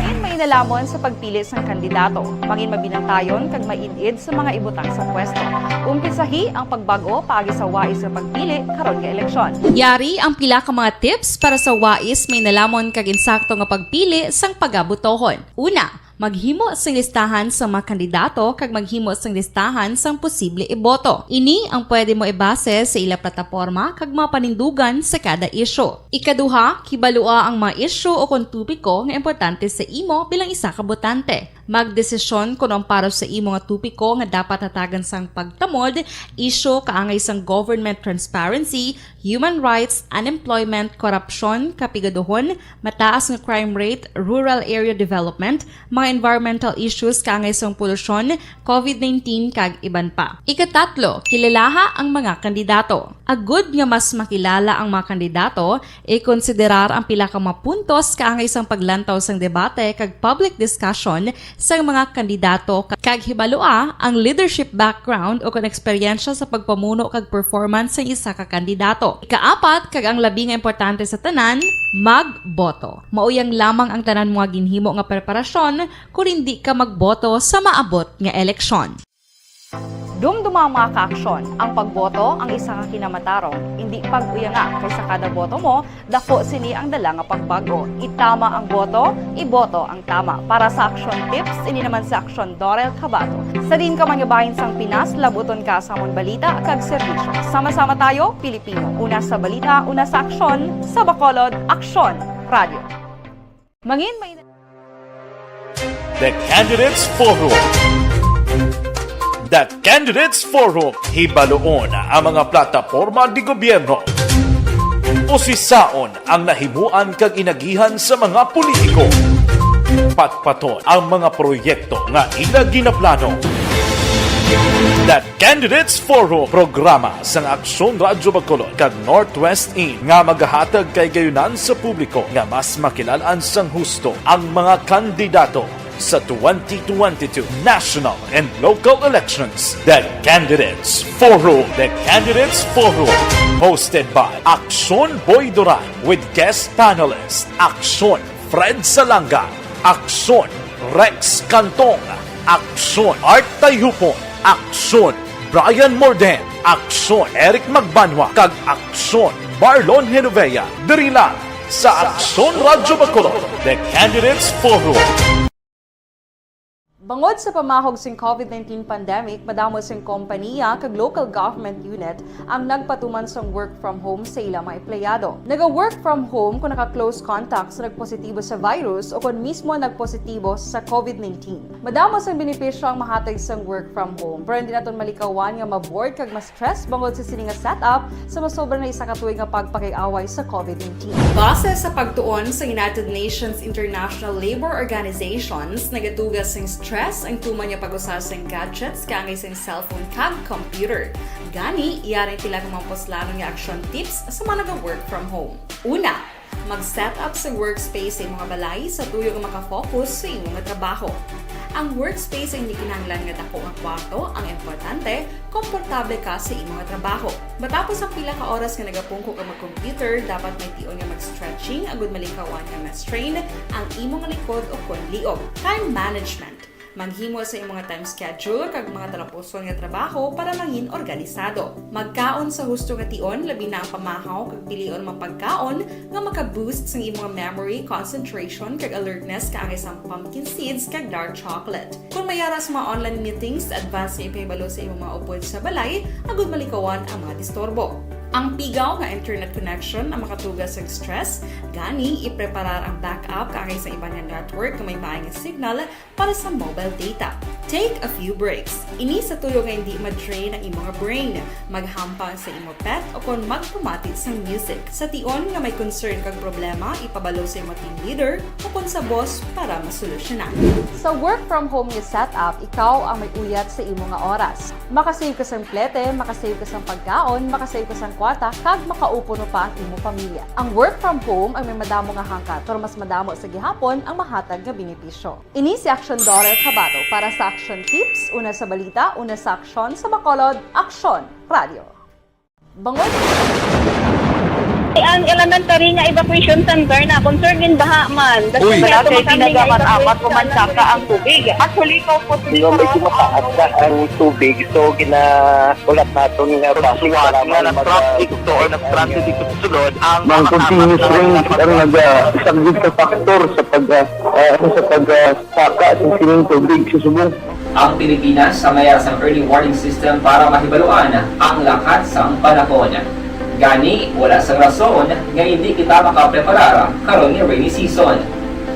In may Nalamon sa pagpili sang kandidato, mangin mabinantayon kag maid-id sa mga ibutang sa pwesto. Umpisahi ang pagbag-o paagi sa wais nga pagpili karon nga eleksyon. Yari ang pila ka mga tips para sa wais may nalamon kag insakto nga pagpili sang pagabotohon. Una, maghimo sing listahan sa mga kandidato kag maghimo sing listahan sang posible iboto. Ini ang pwede mo ibase sa ila plataporma kag mga panindugan sa kada isyu. Ikaduha, kibalua ang mga isyu o kon topiko nga importante sa imo bilang isa ka botante. Magdesisyon kon ang para sa imo nga topiko nga dapat hatagan sang pagtamod, isyu kaangay sang government transparency, human rights, unemployment, korupsyon, kapigaduhon, mataas nga crime rate, rural area development, mga environmental issues kaangay sang polusyon, covid nineteen, kag iban pa. Ikatatlo, kilalaha ang mga kandidato. Agud nga mas makilala ang mga kandidato, ikonsiderar ang pila ka mga puntos kaangay sang paglantaw sang debate kag public discussion sang mga kandidato, kag hibalua ang leadership background o kon eksperyensya sa pagpamuno kag performance sang isa ka kandidato. Ikaapat, kag ang labi nga importante sa tanan, magboto. Mauyang lamang ang tanan mo nga ginhimo nga preparasyon kon indi ka magboto sa maabot nga eleksyon. Dumduma ang mga kaaksyon. Ang pagboto ang isa ka kinamatarong. Indi pag-uyanga, kay sa kada boto mo, dako sini ang dala nga pagbago. Itama ang boto, iboto ang tama. Para sa Aksyon Tips, ini naman si Aksyon Dorel Cabato. Sa diin ka man nga bahin sang Pinas, labuton ka sa amon balita kag serbisyo. Sama-sama tayo, Pilipino. Una sa balita, una sa aksyon, sa Bacolod, Aksyon Radio. Mangin may The Candidates Forum. The Candidates Forum, hibaluon ang mga plataporma di gobyerno. Usisaon ang nahimuan kag inagihan sa mga politiko. Patpaton ang mga proyekto nga ila ginaplano. The Candidates Forum, programa sang Aksyon Radyo Bacolod kag Northwest In nga magahatag kahigayonan sa publiko nga mas makilalan sang husto ang mga kandidato sa twenty twenty-two national and local elections. The Candidates Forum. The Candidates Forum, hosted by Aksyon Boy Duran with guest panelist Aksyon Fred Salanga, Aksyon Rex Cantong, Aksyon Art Tayhupon, Aksyon Brian Morden, Aksyon Eric Magbanwa, kag Aksyon Marlon Genovea. Diri lang sa Aksyon Radyo Bacolod, The Candidates Forum. Bangod sa pamahog sing covid nineteen pandemic, madamo sing kompanya kag local government unit ang nagpatuman sang work from home sa ila mga empleyado. Naga-work from home kung naka-close contact sa nagpositibo sa virus o kung mismo nagpositibo sa covid nineteen. Madamo sang benepisyo ang mahatag sang work from home, pero hindi naton malikawan nga ma-bored kag ma-stress bangod sa sini nga setup sa masobra na isa ka tuig nga pagpakig-away sa covid nineteen. Base sa pagtuon sa United Nations International Labour Organizations, nagatuga sing stress ang tuman nga pag-usa sing gadgets kaangay sing cellphone kag computer. Gani, yari ang pila ka mga puslanon nga action tips sa mga naga-work from home. Una, mag-set up sa workspace sa imong balay sa tuyo nga makafocus sa imo nga trabaho. Ang workspace ang hindi kinahanglan nga dako nga kwarto, ang importante, komportable ka sa imo nga trabaho. Matapos ang pila ka oras nga nagapungko ka mag-computer, dapat may tion nga mag-stretching agud malikawan nga ma-strain ang imo nga likod o kon liog. Time management. Maghimo sa imong time schedule kag mga talapuson nga trabaho para mangin organisado. Magkaon sa husto nga tion, labi na ang pamahaw kag pilion mga pagkaon nga maka-boost sang imong memory, concentration, kag alertness, kaangay sang pumpkin seeds kag dark chocolate. Kung may ara sa mga online meetings, advance nga ipahibalo sa imong mga upod sa balay agud malikawan ang mga disturbo. Ang pigaw nga internet connection ang makatuga sa stress, gani ipreparar ang backup kaangay sa iban nga network nga may maay nga signal para sa mobile data. Take a few breaks. Ini sa tuyo nga hindi ma-drain ang imo nga brain. Maghampang sa imo pet o kon magpamati sang music. Sa tion nga may concern kag problema, ipabalo sa imo team leader o kon sa boss para masolusyonan. Sa work from home nga setup, ikaw ang may uyat sa imo nga oras. Makasave ka sang plete, makasave ka sang pagkaon, makasave ka sang kwarta, kag makaupod pa ang imo pamilya. Ang work from home ang may madamo nga hangkat, pero mas madamo sa gihapon ang mahatag nga benepisyo. Ini si Aksyon Dorel Cabato para sa Action Tips, una sa balita, una sa aksyon, sa Bacolod, Aksyon Radio. Bangod. Ang elementary nga evacuation center na concern din baha man. Uy. Wala kay pinagamat-amat o mansaka ang tubig. Actually, ikaw po, di ba, may tumataas na ang tubig, so ginahulat naton nga basi para nga nag-transit to or nag-transit dito sa sulod ang mga continuous rain ang naga-, isa gid ka factor sa pag, ah, ah, sa pag, ah, saka sa sining tubig sa subong. Ang Pilipinas sa mayar sang early warning system para mahibaluan ang lakat sang panahon. Gani, wala sang rason nga hindi kita makapreparar karon nga rainy season.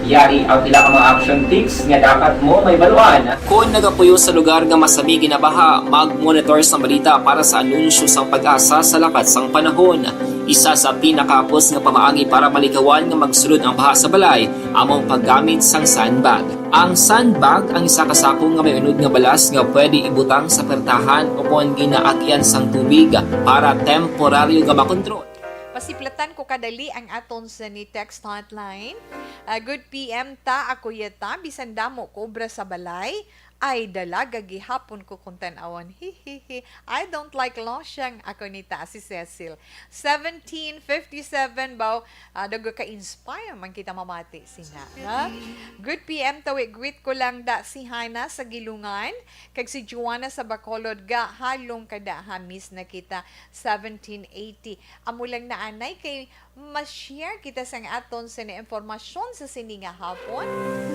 Yari ang pila ka mga action tips nga dapat mo mahibaluan. Kon nagapuyo sa lugar nga masami ginabaha, mag-monitor sang balita para sa anunsyo sang PAGASA sa lakat sang panahon. Isa sa pinakahapos nga pamaagi para malikawan nga magsulod ang baha sa balay amo ang paggamit sang sandbag. Ang sandbag ang isa ka sako nga may unod nga balas nga pwede ibutang sa pertahan o kon ginaagian sang tubig para temporaryo nga makontrol. Pasiplatan ko kadali ang aton sa ni text hotline. Ah, good P M ta, ako yata, bisan damo ko obra sa balay, ay dalaga gihapon ko kung tan-awon. Hihihi. I don't like losyang, ako ni ta, si Cecil. Seventeen fifty-seven, baw, ah, dago ka-inspire man kita mamati sina, ha? Good P M tawi, greet ko lang da si Hana sa Gilungan, kag si Joanna sa Bacolod, ga halong kada ha, miss na kita, seventeen eighty. Amo lang na anay kay ma-share kita sang aton sini impormasyon sa sini nga hapon.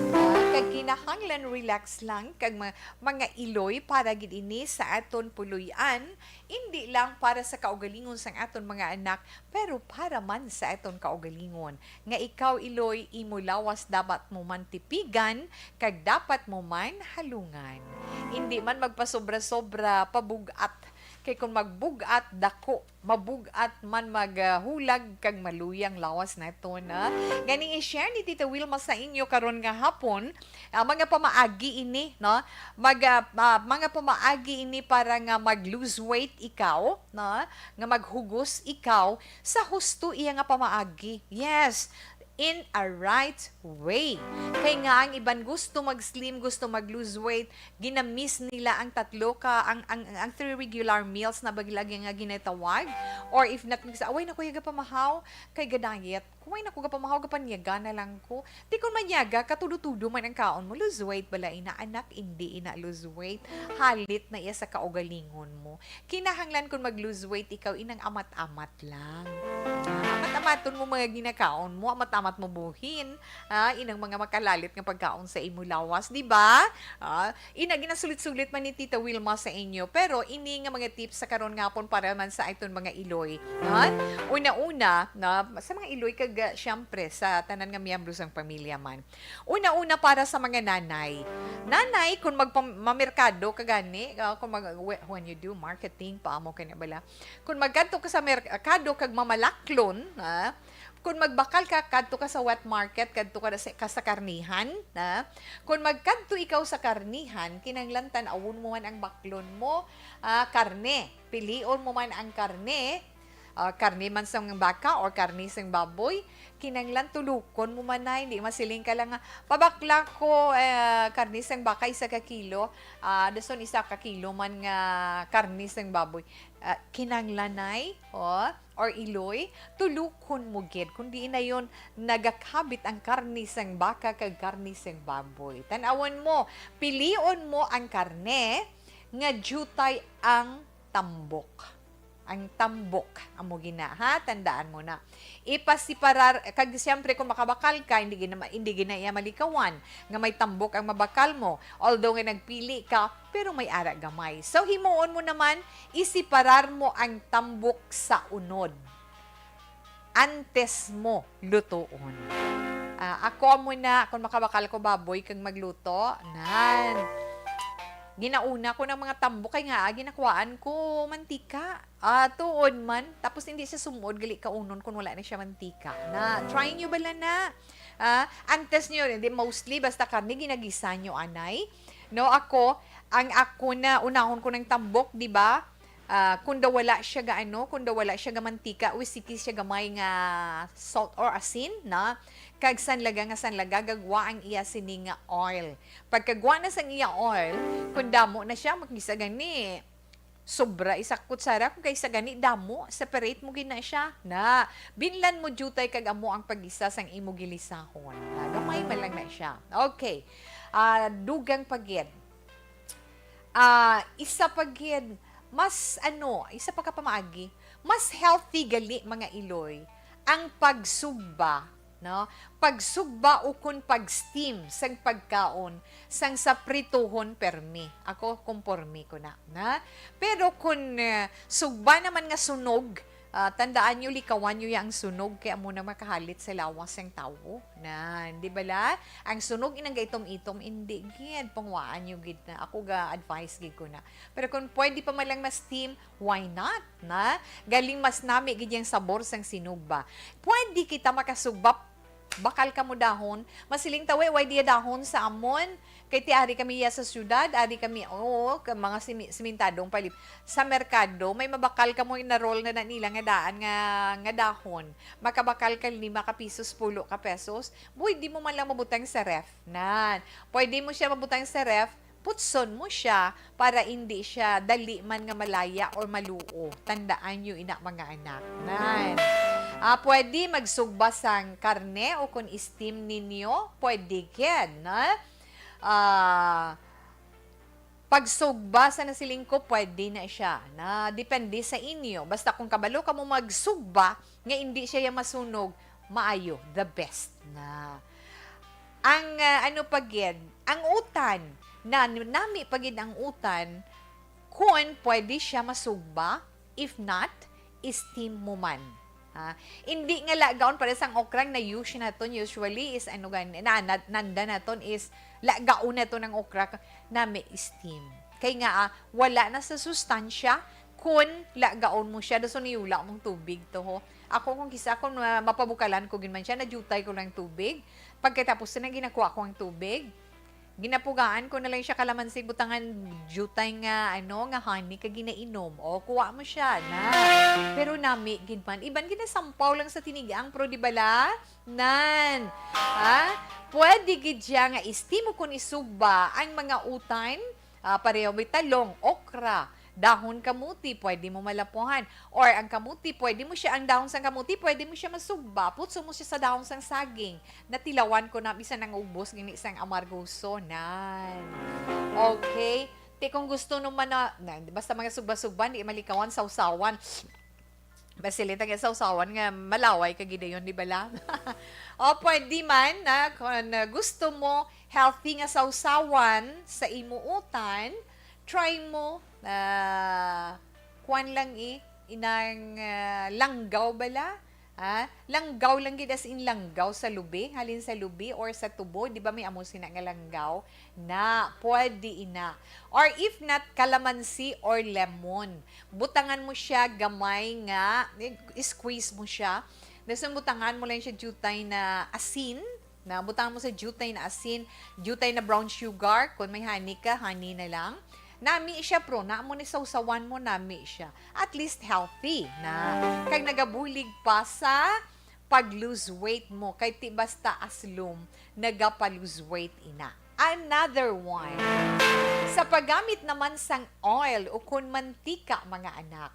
Ah, kag kinahanglan relax lang kag ma-, mga iloy para gid ini sa aton puloy-an, indi lang para sa kaugalingon sang aton mga anak, pero para man sa aton kaugalingon. Nga ikaw, iloy, imo lawas dapat mo man tipigan, kag dapat mo man halungan. Indi man magpasobra-sobra, pabug-at. Kay kung magbug-at, dako, mabug-at man maghulag kag maluyang lawas naton, ha? Gani i-share ni Tita Wilma sa inyo karon nga hapon, ah, mga pamaagi ini, no? Mag, ah, ah, mga pamaagi ini para nga mag-lose weight ikaw, no? Nga maghugos ikaw sa husto iya nga pamaagi. Yes, in a right way. Kay nga ang iban gusto mag-slim, gusto mag-lose weight, ginamiss nila ang tatlo ka, ang, ang, ang three regular meals na bagi lagi nga ginatawag. Or if not, nagsa-, "Away, naku, yaga pamahaw, kay ga-diet. Kumain ako, ga pamahaw, gapanyaga na lang ko." Ti kon manyaga ka, tudo-tudo man ang kaon mo, lose weight bala ina, anak, indi ina lose weight. Halit na iya sa kaugalingon mo. Kinahanglan kon mag-lose weight ikaw, inang amat-amat lang. Ah, amat-amaton mo mga ginakaon mo, amat-amat mo buhin, ah, inang mga makalalit nga pagkaon sa imo lawas, di ba? Ah, ina, ginasulit-sulit man ni Tita Wilma sa inyo, pero ini nga mga tips sa karon nga hapon para man sa aton mga iloy, ha? Una-una, na, sa mga iloy kag, ah, siyempre, sa tanan nga miyembro sang pamilya man. Una-una para sa mga nanay. Nanay, kung magpam-, mamerkado ka gani, ah, kung mag-, whe-, when you do marketing, paamo ka na bala? Kung magkadto ka sa merkado kag mamalaklon, ah, kung magbakal ka, kadto ka sa wet market, kadto ka sa, ka sa karnihan, ah, kung magkadto ikaw sa karnihan, kinahanglan tan-awon mo man ang baklon mo, ah, karne. Pilion mo man ang karne, ah, karne man sang baka or karne sang baboy, kinahanglan tulukon mo man, nay. Di masiling ka lang nga, "Pabakla ko, eh, karne sang baka, isa ka kilo." Ah, dason isa ka kilo man nga karne sang baboy. Ah, kinahanglan, nay, oh, or iloy, tulukon mo gid. Kung diin na yon, nagakabit ang karne sang baka kag karne sang baboy. Tan-awon mo, pilion mo ang karne nga diutay ang tambok. Ang tambok, amo gina, ha? Tandaan mo na. Ipasiparar, kag siyempre, kung makabakal ka, hindi gina, hindi gina iya malikawan nga may tambok ang mabakal mo. Although nga nagpili ka, pero may ara gamay. So, himuon mo naman, isiparar mo ang tambok sa unod antes mo lutoon. Ah, ako amo na, kung makabakal ko baboy kag magluto, nan. Ginauna ko ng mga tambok kay nga, ah, ginakuhaan ko mantika. Ah, tuod man. Tapos hindi siya sumuod gali kaunon kung wala na siya mantika. Na, try nyo bala na. Ah, antes nyo, hindi, mostly, basta karne, ginagisa nyo, anay. No, ako, ang ako na, unahon ko ng tambok, di ba? Ah, kung daw wala siya ga ano, kung daw wala siya ga mantika, o sige siya gamay nga salt or asin, na kag sanlaga nga sanlaga, gagwa ang iya sini nga oil. Pagkagwa na sang iya oil, kung damo na siya, magkisa gani, sobra isa ka kutsara, kung kaysa gani damo, separate mo gid na siya. Na, binlan mo diutay kag amo ang pag-isa sang imo gilisahon. Na, gamay man lang na siya. Okay. Ah, dugang pa gid. Ah, isa pa gid, mas ano, isa pa ka pamaagi, mas healthy gali, mga iloy, ang pagsugba, no? Pagsugba ukon pag-steam sang pagkaon, sang sa prituhon permi. Ako, komporme ko na, na? Pero kun, eh, sugba naman nga sunog, ah, tandaan nyo, likawan nyo ya ang sunog, kay amo na makahalit sa lawas sang tawo. Na, di bala? Ang sunog inang gaitom-itom, indi gid, panguwaan nyo gid na. Ako ga-advise gid ko na. Pero kung pwede pa man lang ma-steam, why not, na? Galing mas nami gid yang sabor sang sinugba. Pwede kita makasugba, bakal kamo dahon. Masiling ta, "Way, way diya dahon sa amon. Kay ti ari kami iya sa syudad, ari kami, oo, ka mga simi-, simentadong palip. Sa merkado, may mabakal kamo, inarol na na nila nga daan nga, nga dahon. Makabakal ka lima ka pisos, pulo ka pesos. Buy, di mo man lang mabutang sa ref." Nan. Pwede mo siya mabutang sa ref, putson mo siya para indi siya dali man nga malaya or maluo. Tandaan nyo ina, mga anak. Nan. Ah, pwede magsugba sang karne o kung steam ninyo, pwede gid, na? Ah, pagsugba sa nasiling ko, pwede na siya. Na, depende sa inyo. Basta kung kabalo kamo magsugba, nga indi siya ya masunog, maayo, the best na. Ang, ah, ano pa gid, ang utan, na, nami pa gid ang utan, kun pwede siya masugba, if not, steam mo man. Ha? Indi nga lagaon, para sang okra, na use naton usually is ano gani, na, na, nanda naton is lagaon naton ang okra, nami steam. Kay nga, ah, wala na sa sustansya kun lagaon mo siya, dason iyula mong tubig to, ho. Ako, kung kisa, kung, ah, mapabukalan ko gid man siya, nadyutay ko lang tubig. Pagkatapos na, ginakuha ko ang tubig. Ginapugaan ko na lang siya kalamansi, butangan dyutay nga, ano, nga honey, kag ginainom. O, kuha mo siya, na. Pero nami gid man. Iban ginasampaw lang sa tinigang, pero di bala? Nan. Ha? Pwede gid siya nga steam o kun isugba ang mga utan. Ah, pareho may talong, okra, dahon kamuti, pwede mo malapuhan. Or ang kamuti, pwede mo siya, ang dahon sang kamuti, pwede mo siya masugba. Putso mo siya sa dahon sang saging. Natilawan ko na, bisan ang ubos, gini sang amargoso. Nan. Okay. Ti kung gusto naman na, na, basta mga sugba-sugba, di malikawan, sawsawan. Masilita nga sawsawan nga malaway ka gidayon, di bala? O pwede man, na, kung, ah, gusto mo healthy nga sawsawan sa imo utan, try mo, ah, kuwan lang, eh, inang, ah, langgaw bala? Ah, langgaw lang gid, as in langgaw sa lubi, halin sa lubi or sa tubo, di ba may amo sina nga langgaw? Na, pwede ina. Or if not, kalamansi or lemon. Butangan mo siya gamay nga, squeeze mo siya. Dason butangan mo lang siya diutay na asin. Na, butangan mo sa diutay na asin, diutay na brown sugar. Kung may honey ka, honey na lang. Nami siya, pero na mo ni sawsawan mo, nami siya. At least healthy na. Kag nagabulig pa sa pag-lose weight mo. Kay ti basta aslom, nagapa-lose weight ina. Another one. Sa paggamit naman sang oil o kun mantika, mga anak.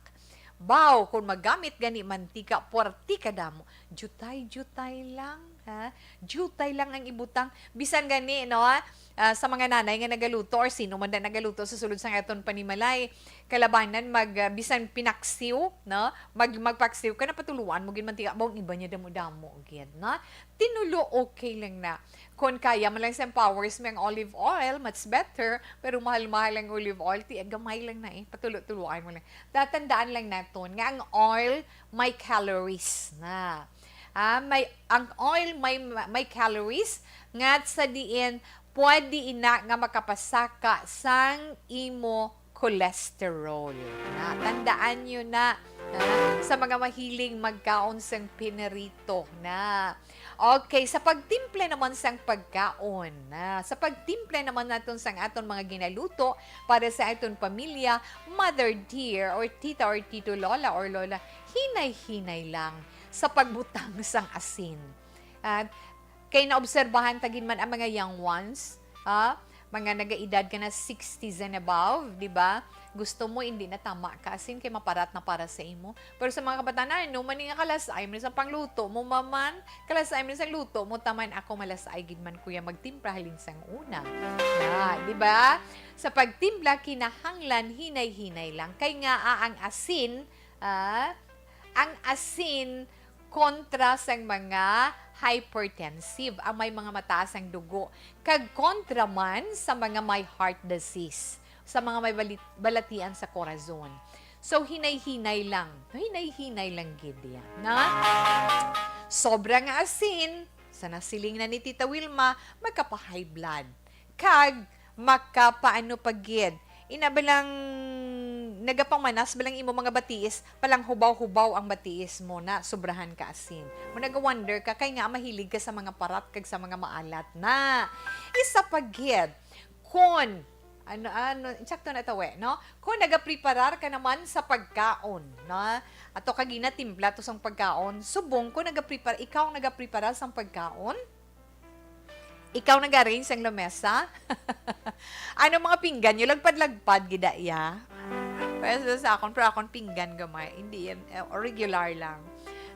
Baw, kung magamit gani mantika, puwerte ka damo. Diutay-diutay lang, ha? Diutay lang ang ibutang. Bisan gani, no, ah, sa mga nanay nga nagaluto or sino man na nagaluto sa sulod sang aton panimalay, kalabanan mag, ah, bisan pinaksiw, no? Mag, magpaksiw ka, napatuluan mo gid mantika. Baw, ang iba niya damo-damo gid, no? Tinulo, okay lang na. Kon kaya man lang sa powers mo ang olive oil, much better. Pero mahal-mahal ang olive oil, ti, gamay lang na eh. Patulo-tuluan mo lang. Tatandaan lang naton nga ang oil may calories na. Ah, may, ang oil may, may calories nga sa diin pwede ina nga makapasaka sang imo cholesterol. Na, tandaan nyo na, na, sa mga mahiling magkaon sang pinirito na. Okay, sa pagtimpla naman sang pagkaon, na, sa pagtimpla naman naton sang aton mga ginaluto para sa aton pamilya, mother dear, or tita or tito, lola or lola, hinay-hinay lang sa pagbutang sang asin. At kay naobserbahan ta gid man ang mga young ones, ha? mga nagaedad ka na sixties and above, di ba? Gusto mo, hindi na tama ka, asin kay maparat na para sa imo. Pero sa mga kabataan, ano man nga kalas-ay mo sa pangluto mo, maman, kalas-ay mo sa luto mo, taman ako malas-ay gid man, kuya, magtimpla halin sang una. Na, di ba? Sa pagtimpla, kinahanglan hinay-hinay lang. Kay nga, ah, ang asin, ah, ang asin kontra sang mga hypertensive, ang may mga mataas ang dugo, kag kontra man sa mga may heart disease, sa mga may bali-, balatian sa korazon. So, hinay-hinay lang. Hinay-hinay lang gid yan, na? Sobra nga asin, sa nasiling na ni Tita Wilma, magkapa-high blood. Kag makapaano pa gid. Ina ba lang, nagapamanas ba lang imo mga batiis, palang hubaw-hubaw ang batiis mo na sobrahan ka asin. Mo naga-wonder ka, kay nga mahilig ka sa mga parat kag sa mga maalat na. Isa pa gid, kon, ano, ano, insakto na tawe, no? Kung nagapreparar ka naman sa pagkaon, no? Ato ka ginatimpla to sang pagkaon, subong kung nagaprepar-, ikaw ang nagapreparar sang pagkaon, ikaw nag-arrange sang lamesa? Ano mga pinggan nyo? Lagpad-lagpad gid iya. Pero sa akon, pero akon pinggan gamay. Hindi yan, eh, regular lang.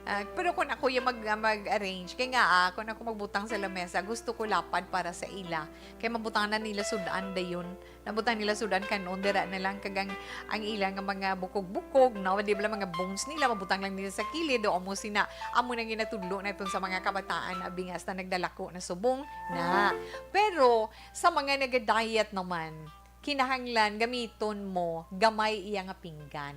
Ah, pero kung ako yung mag, mag-arrange, kay nga, ah, kung ako magbutang sa lamesa, gusto ko lapad para sa ila. Kay mabutang na nila sudan dayon. Nabutang nila sudan kanon, dira na lang kag ang, ang ila nga mga bukog-bukog, no? Di ba, mga bones nila, mabutang lang nila sa kilid, o amo sina, amo nang ginatudlo naton sa mga kabataan, abi nga hasta nagdalako na subong na. Pero sa mga naga-diet naman, kinahanglan gamiton mo gamay iya nga pinggan.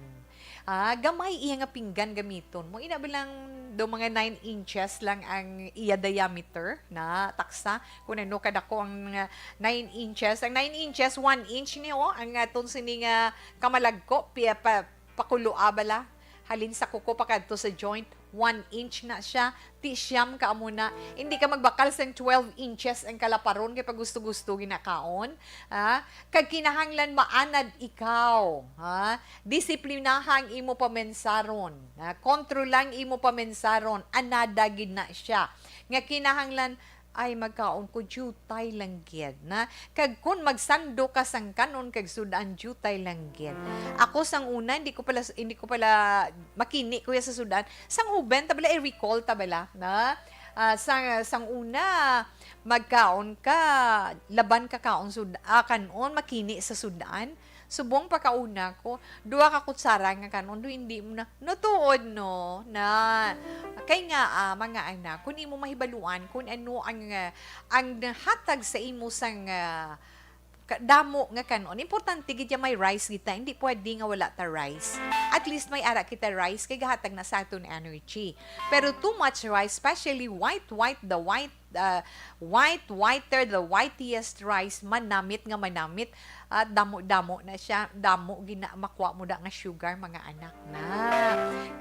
Ah, gamay iya nga pinggan gamiton mo. Ina ba lang do mga nine inches lang ang iya diameter na taksa? Kung ano kadako ang, ah, nine inches. Ang nine inches, one inch ni, oh, ang aton sini nga kamalagko, pi-, pa-, pakuloa bala. Halin sa kuko pakadto sa joint, one inch na siya. Ti siyam ka amo na. Hindi ka magbakal sang twelve inches ang kalaparon kay pag gusto-gusto ginakaon. Ha? Kag kinahanglan maanad ikaw. Ha? Disiplinaha ang imo pamensaron. Ha? Kontrola ang imo pamensaron. Anada gid na siya. Nga kinahanglan, ay, magkaon ko, jutay lang gid na. Kag kun magsando ka sang kanon kag sudan, jutay lang gid. Ako sang una, hindi ko pala, hindi ko pala makini, kuya, sa sudan. Sang uben, ta bala, i-recall ta bala, na? Ah, sang, sang una, magkaon ka, laban ka kaon sud-, ah, kanon, makini sa sudan. Subong pagkauna ko, duha ka kutsara nga kanon, do hindi mo na, no, tuod, no, na. Kay nga, ah, mga anak, kung imo mahibaluan kung ano ang, ah, ang hatag sa imo sang, ah, ka-, damo nga kanon. Importante gid ya may rice kita, hindi pwede nga wala ta rice. At least may ara kita rice kay gahatag na sa aton energy. Pero too much rice, especially white, white, the white, uh, white, whiter, the whitest rice, manamit nga manamit, at damo-damo na siya, damo gina-, makuha mo da nga sugar, mga anak na.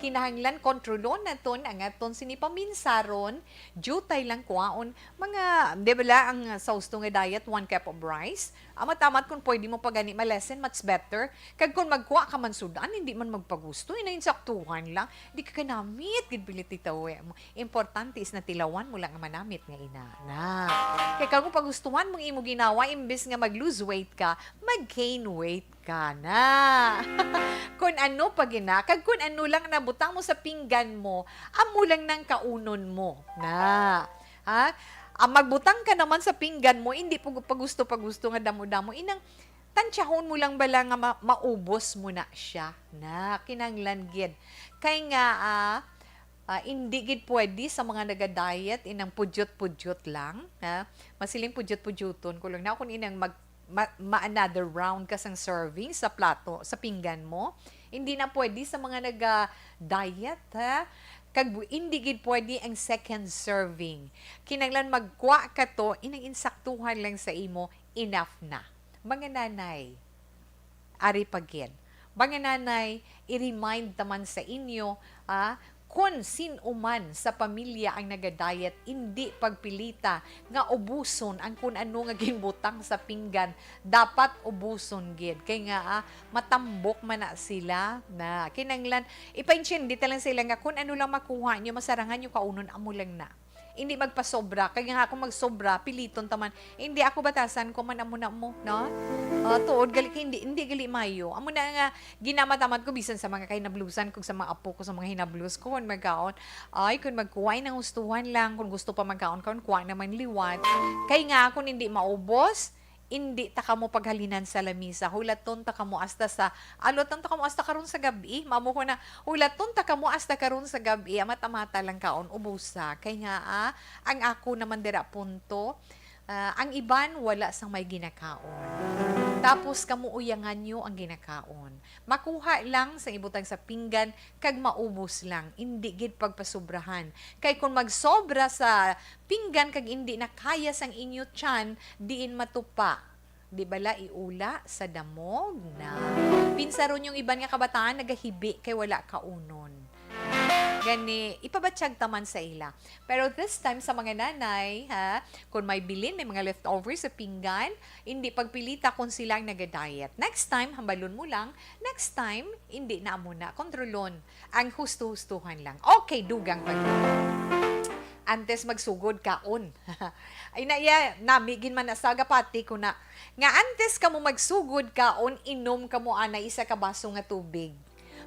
Kinahanglan kontrolon naton ang aton sini paminsaron, jutay lang kuhaon, mga, di ba la, ang sa husto nga diet, one cup of rice, amat-amat kung pwede mo pa gani ma-lessen, much better. Kag kung magkuha ka man sudan, hindi man magpagusto, inainsaktuhan lang, di ka kanamit, gid pilit itawi mo. Importante is natilawan mo lang ang manamit nga ina. Na. Kay kung pagustuhan mong imo ginawa, imbes nga mag-lose weight ka, mag-gain weight ka na. Kung ano pa gina, kag kung ano lang nabutang mo sa pinggan mo, amo lang nang kaunon mo. Na. Ha? Ang magbutang ka naman sa pinggan mo, hindi pag-, pagusto-pagusto nga damo-damo. Inang, tansyahon mo lang bala nga ma-, maubos mo na siya. Na, kinanglan gid. Kay nga, ah, ah, hindi gid pwede sa mga naga-diet, inang pudyot-pudyot lang, ha? Masiling pudyot-pudyoton ko lang. Na kung inang mag-, ma-, ma-, another round ka sang serving sa plato, sa pinggan mo, hindi na pwede sa mga naga-diet, ha? Kag bu-, hindi gid pwede ang second serving. Kinanglan magkwa ka to, inang insaktuhan lang sa imo, enough na. Mga nanay, ari pa gid. Mga nanay, i-remind naman sa inyo, ah, kun sin-o man sa pamilya ang naga-diet, indi pagpilita nga ubuson ang kun ano nga ginbutang sa pinggan. Dapat ubuson gid. Kay nga, ah, matambok man na sila. Na, kinanglan, ipaintindi ta lang sila nga kun ano lang makuha nyo, masarangan nyo kaunon, amo lang na. Hindi magpasobra. Kay nga ako magsobra, piliton taman. Hindi ako batasan ko man amo na mo, no? Ah, tuod gali kay hindi, hindi gali mayo. Amo na nga ginamatamat ko bisan sa mga kahinablusan ko, sa mga apo ko, sa mga hinablos ko, kung magkaon. Ay, kung magkuha nang gustuhan lang, kung gusto pa magkaon, kaon, kuha naman liwat. Kay nga kung hindi maubos, hindi ta kamo paghalinan sa lamisa. Hulaton ta kamo hasta sa, hulaton ta kamo hasta karon sa gabi. Mamo ko na, hulaton ta kamo hasta karon sa gabi. Amat-amata lang kaon, ubusa. Kay nga, ah, ang ako naman dira punto, ah, ang iban wala sang may ginakaon. Tapos kamo uyangan nyo ang ginakaon. Makuha lang sa ibutang sa pinggan kag maubos lang, indi gid pagpasobrahan. Kay kung magsobra sa pinggan kag indi na kaya sang inyo tiyan, diin matupa. Di bala iula sa damog na. Pinsaron yung iban nga kabataan nagahibi kay wala kaunon. Gani, ipabatyag taman sa ila. Pero this time sa mga nanay, ha, kung may bilin, may mga leftover sa pinggan, hindi pagpilita kung sila ang nagadiet. Next time, hambalon mo lang, next time, hindi na amo na. Kontrolon. Ang husto-hustuhan lang. Okay, dugang pag antes magsugod kaon. Ay na iya, nami gin man na sa gapati ko na. Nga antes kamo magsugod kaon, inom kamo anay isa ka baso nga tubig.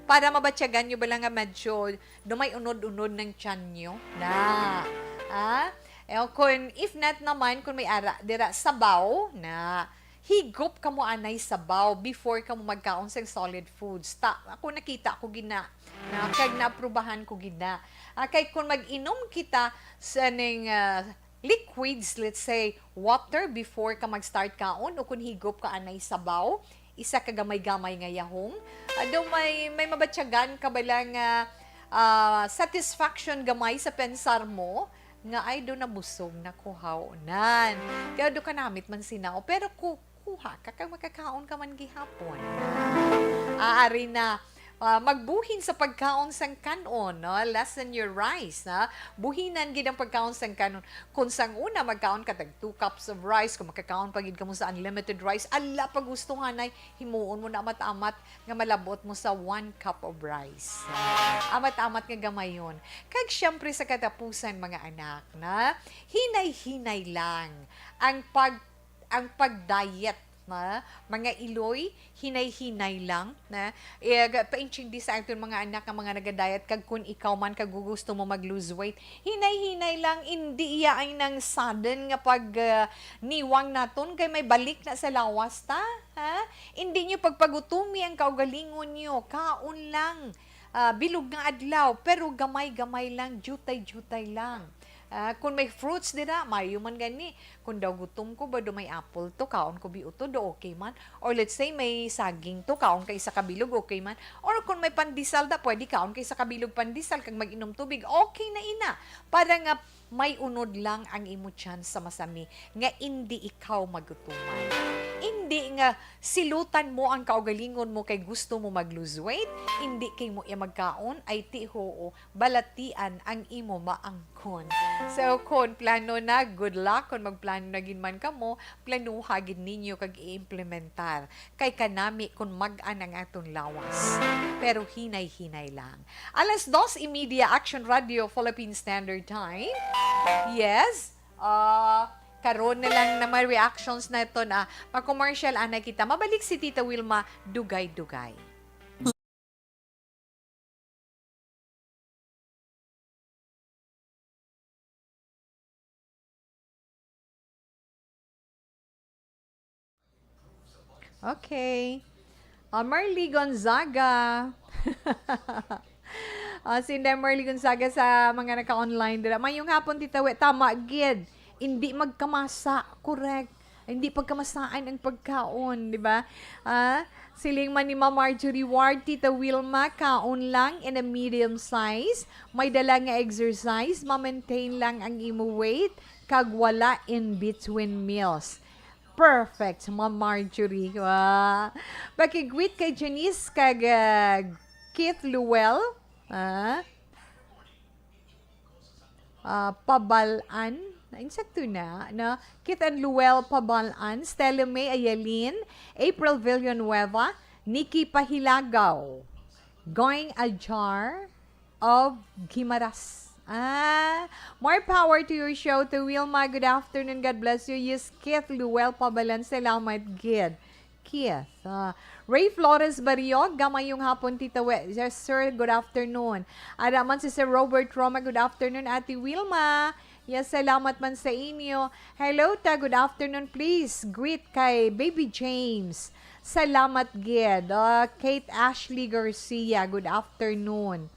Para mabatyagan nyo bala nga medyo dumay unod-unod ng tiyan nyo. Na. Ah? Eh, kung, if not naman, kung may ara, dira sabaw, na. Higop kamo anay sabaw before kamo magkaon sang solid foods. Ta, ako nakita ko gid na, na, kag naaprubahan ko gid na. Ah, kay kung mag-inom kita sa ning, ah, liquids, let's say, water before ka mag-start kaon, o kung higop ka anay sabaw, isa ka gamay-gamay nga yahong, ado may, may mabatyagan ka bala nga, ah, satisfaction gamay sa pensar mo, nga ay do nabusog na kuhaw nan. Kaya do kanamit man sinaw, pero ku-, kuha ka kag makakaon ka man gihapon. Ah, ari na, ah, magbuhin sa pagkaon sang kan-on, no? Lessen your rice, ha? Buhinan gid ang pagkaon sang kan-on. Kung sang una magkaon ka tag two cups of rice, kung makakaon pa gid kamo sa unlimited rice, ala, pagustuhanay, himuon mo na amat-amat nga malabot mo sa one cup of rice. Amat-amat nga gamayon. Kag siyempre sa katapusan, mga anak, na hinay-hinay lang ang pag, ang pag-diet, na mga iloy, hinay-hinay lang, na, eh, ga-, paintsindi sa aton mga anak nga mga naga-diet, kag kun ikaw man kag gusto mo mag-lose weight, hinay-hinay lang, indi iya ay nang sudden nga pag, ah, niwang naton kay may balik na sa lawas ta, ha? Indi nyo pagpagutumi ang kaugalingon nyo, kaon lang. Ah, bilog nga adlaw, pero gamay-gamay lang, jutay-jutay lang. Ah, kung may fruits dira, mayo man gani. Kung daw gutom ko, ba, do may apple to, kaon ko biuto, do okay man. Or let's say, may saging to, kaon ka isa ka bilog, okay man. Or kung may pandesal da, pwede kaon ka isa ka bilog pandesal, kag mag-inom tubig, okay na ina. Para nga may unod lang ang imo tiyan sa masami, nga indi ikaw magutuman. Indi nga silutan mo ang kaugalingon mo kay gusto mo mag-lose weight, indi kay mo iya magkaon, ay ti hoo, balatian ang imo maangkon. So, kon plano na, good luck. Kon magplano na gid man kamo, planuha gid ninyo kag i-implementar. Kay kanami kon mag-an ang aton lawas. Pero hinay-hinay lang. Alas dos y media, Action Radio, Philippine Standard Time. Yes. Ah, karon na lang na may reactions na ito na pa-commercial, anay kita. Mabalik si Tita Wilma, dugay-dugay. Okay. Ah, Marley Gonzaga. Ah, si Inday Marley Gonzaga sa mga naka-online dira. Mayong hapon, Tita We. Tama gid. Hindi magkamasa. Correct. Hindi pagkamasaan ang pagkaon, di ba? Ah, siling man ni Ma'am Marjorie Ward, Tita Wilma, kaon lang in a medium size. May dala nga exercise, ma-maintain lang ang imo weight, kag wala in between meals. Perfect, Ma'am Marjorie. Wow. Pakigwit kay Janice kag, ah, Keith Luel. Ah. Ah, Pabalan. Insakto na, no? Keith and Luel Pabalan, Stella May Ayalin, April Villanueva, Nikki Pahilagaw, Going Ajar of Guimaras. Ah, more power to your show, to Wilma. Good afternoon. God bless you. Yes, Keith Luel Pabalan. Salamat gid. Keith. Ah, Ray Flores Barriog, gamayong hapon, Tita We. Yes, sir. Good afternoon. Ada man si Sir Robert Roma. Good afternoon, Ate Wilma. Yes, salamat man sa inyo. Hello ta, good afternoon. Please greet kay Baby James. Salamat gid. Ah, Kate Ashley Garcia, good afternoon.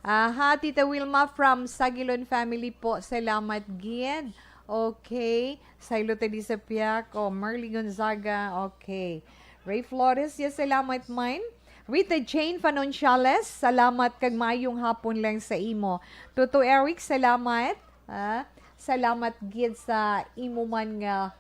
Aha, Tita Wilma from Sagilon family po. Salamat gid. Okay. Saylo ta di sa piyak. Oh, Merly Gonzaga. Okay. Ray Flores, yes, salamat man. Rita Jane Fanonchales, salamat kag maayong hapon lang sa imo. Toto Eric, salamat. Ah, salamat gid sa imo man nga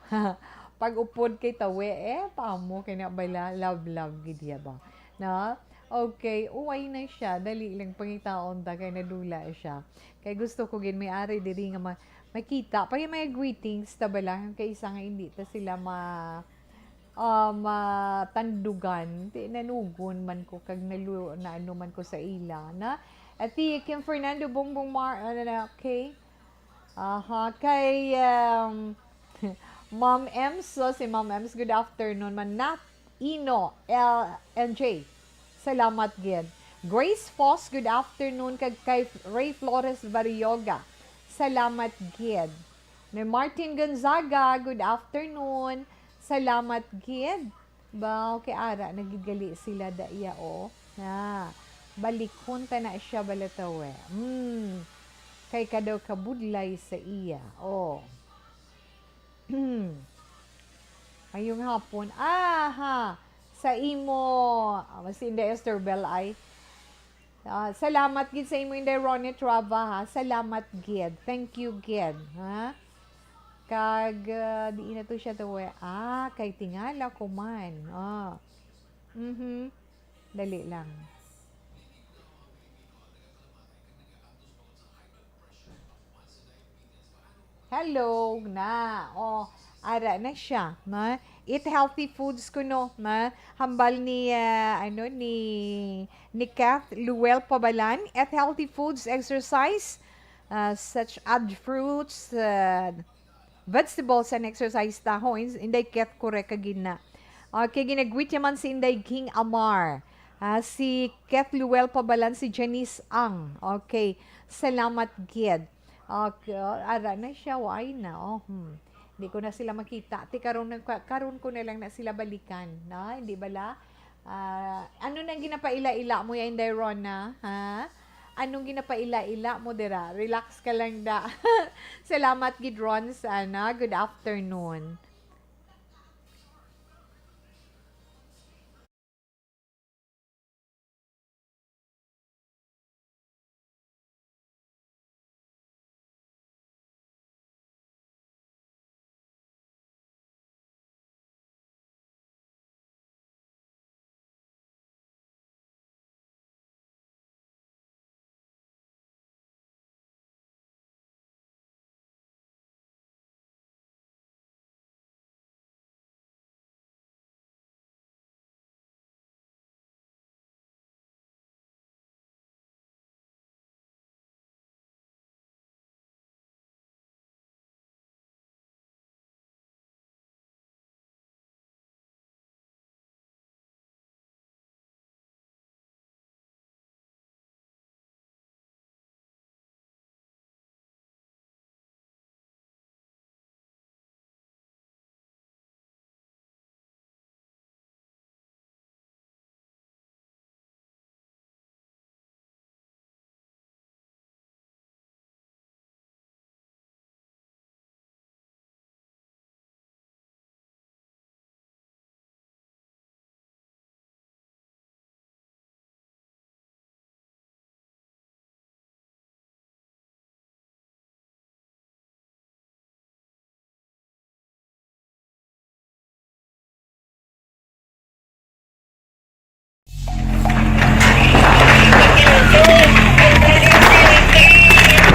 pag-upod kay Tawe, eh, pamo kay na bala, love, love gid ya ba? No? Okay, uway na siya. Dali lang pangitaon ta kay nadula siya. Kay gusto ko gid may ari diri nga ma-, makita pa yung mga greetings ta bala kay isa nga hindi ta sila ma ah, matandugan, ti nanugon man ko kag nalu-, naano man ko sa ila, na? Ati Kim Fernando Bongbong Mar-, ano na, okay? Aha, kay, um, Ma'am Ems, so si Ma'am Ems, good afternoon man. Nat Ino, L N J, salamat gid. Grace Foss, good afternoon. Kag kay Ray Flores Barrioga, salamat gid. Ni Martin Gonzaga, good afternoon. Salamat gid. Ba, okay, ara, nagid gali sila da iya, oh. Na, balikhon ta na siya, balatawe. Hmm. Kay kadaw kabudlay sa iya, oh. Mayong hapon. Aha, sa imo, ah, si Inday Esther Bell ay, ah, salamat gid sa imo, Inday Ronnie Trava, ha. Salamat gid. Thank you gid, ha. Kag, ah, di na to siya to, eh. Ah, kay tingala ko man. Ah. Mhm. Dali lang. Hello na. Oh, ara na siya, na. Eat healthy foods kuno, na. Hambal ni, ah, ano, ni, ni Kath Luel Pabalan. Eat healthy foods, exercise, ah, such add fruits, ah, vegetables and exercise ta. Ho, in-, Inday Kath, correct ka gid na. Okay, ginagwit naman si Inday King Amar. Ah, si Kath Luel Pabalan, si Janice Ang. Okay, salamat gid. Okay, ara na siya, why na? Oh, hmm. Di ko na sila makita. Ti karon na, karon ko na lang na sila balikan, no? Hindi bala? Ah, ano nang ginapaila-ila mo yan, Inday Rona? Ha? Anong ginapaila-ila mo dira? Relax ka lang da. Salamat gid, Ron, sana. Good afternoon.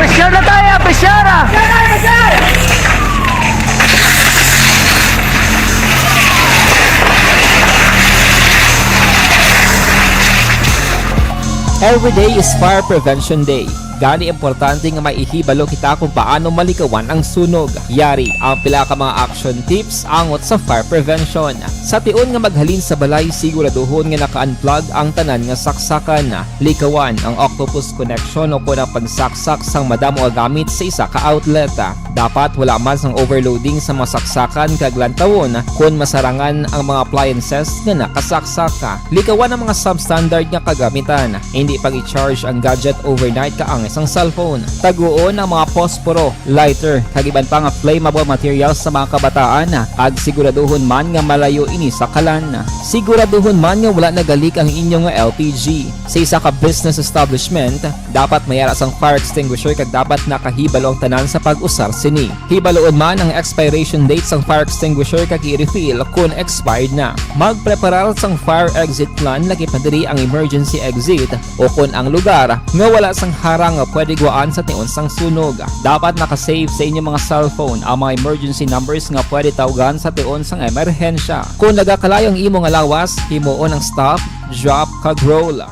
Pressure na tayo, pressure ah! Every day is Fire Prevention Day. Gani, importante nga maihibalo kita kung paano malikawan ang sunog. Yari ang pila ka mga action tips angot sa fire prevention. Sa tion nga maghalin sa balay, siguraduhon nga naka-unplug ang tanan nga saksakan. Likawan ang octopus connection o kon ang pagsaksak sang madamo nga gamit sa isa ka outlet. Dapat wala man sang overloading sa mga saksakan kag lantawon kon masarangan ang mga appliances nga nakasaksak. Likawan ang mga substandard nga kagamitan. Hindi pag-i-charge ang gadget overnight kaangay sang cellphone. Taguon ang mga posporo, lighter, kag iban pa nga flammable materials sa mga kabataan, kag siguraduhon man nga malayo ini sa kalan. Siguraduhon man nga wala nagalik ang inyo nga L P G. Sa isa ka business establishment, dapat may ara sang fire extinguisher kag dapat nakahibalo ang tanan sa pag-usar sini. Hibaluon man ang expiration date sang fire extinguisher kag i-refill kon expired na. Magpreparar sang fire exit plan, lakip na diri ang emergency exit o kon ang lugar nga wala sang harang nga pwede gwaan sa tion sang sunog. Dapat naka-save sa inyo mga cellphone ang mga emergency numbers nga pwede tawgan sa tion sang emerhensya. Kon nagakalayo ang imo nga lawas, himuon ang stop, drop, kag roll.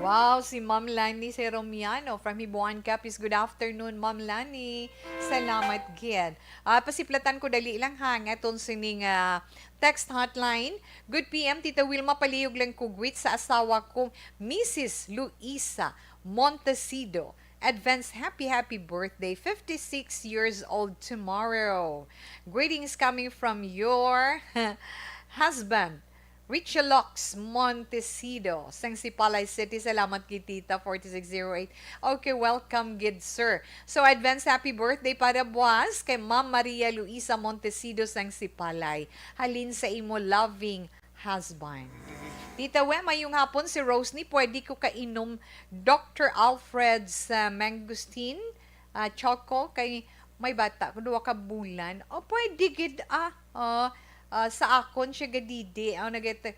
Wow, si Ma'am Lani Seromiano from Hibuan, Capiz. Good afternoon, Ma'am Lani. Salamat gid. Ah, pasiplatan ko dali lang ha, nga aton sining, ah, text hotline. Good P M, Tita Wilma, palihog lang ko greet sa asawa ko, Missus Luisa Montesido. Advance happy, happy birthday, fifty-six years old tomorrow. Greetings coming from your husband, Richie Locks Montesido, sang Sipalay City. Salamat kay Tita forty-six zero eight. Okay, welcome, good sir. So, advance happy birthday para buwas kay Ma'am Maria Luisa Montesido sang Sipalay. Halin sa imo loving husband. Tita We, mayong hapon si Rose ni, pwede ko kainom Doctor Alfred's, ah, mangosteen, ah, choco, kay may bata ko, duha ka bulan. O, pwede gid, ah. Oh, ah, sa akon siya gadidi. Oh, nagit-,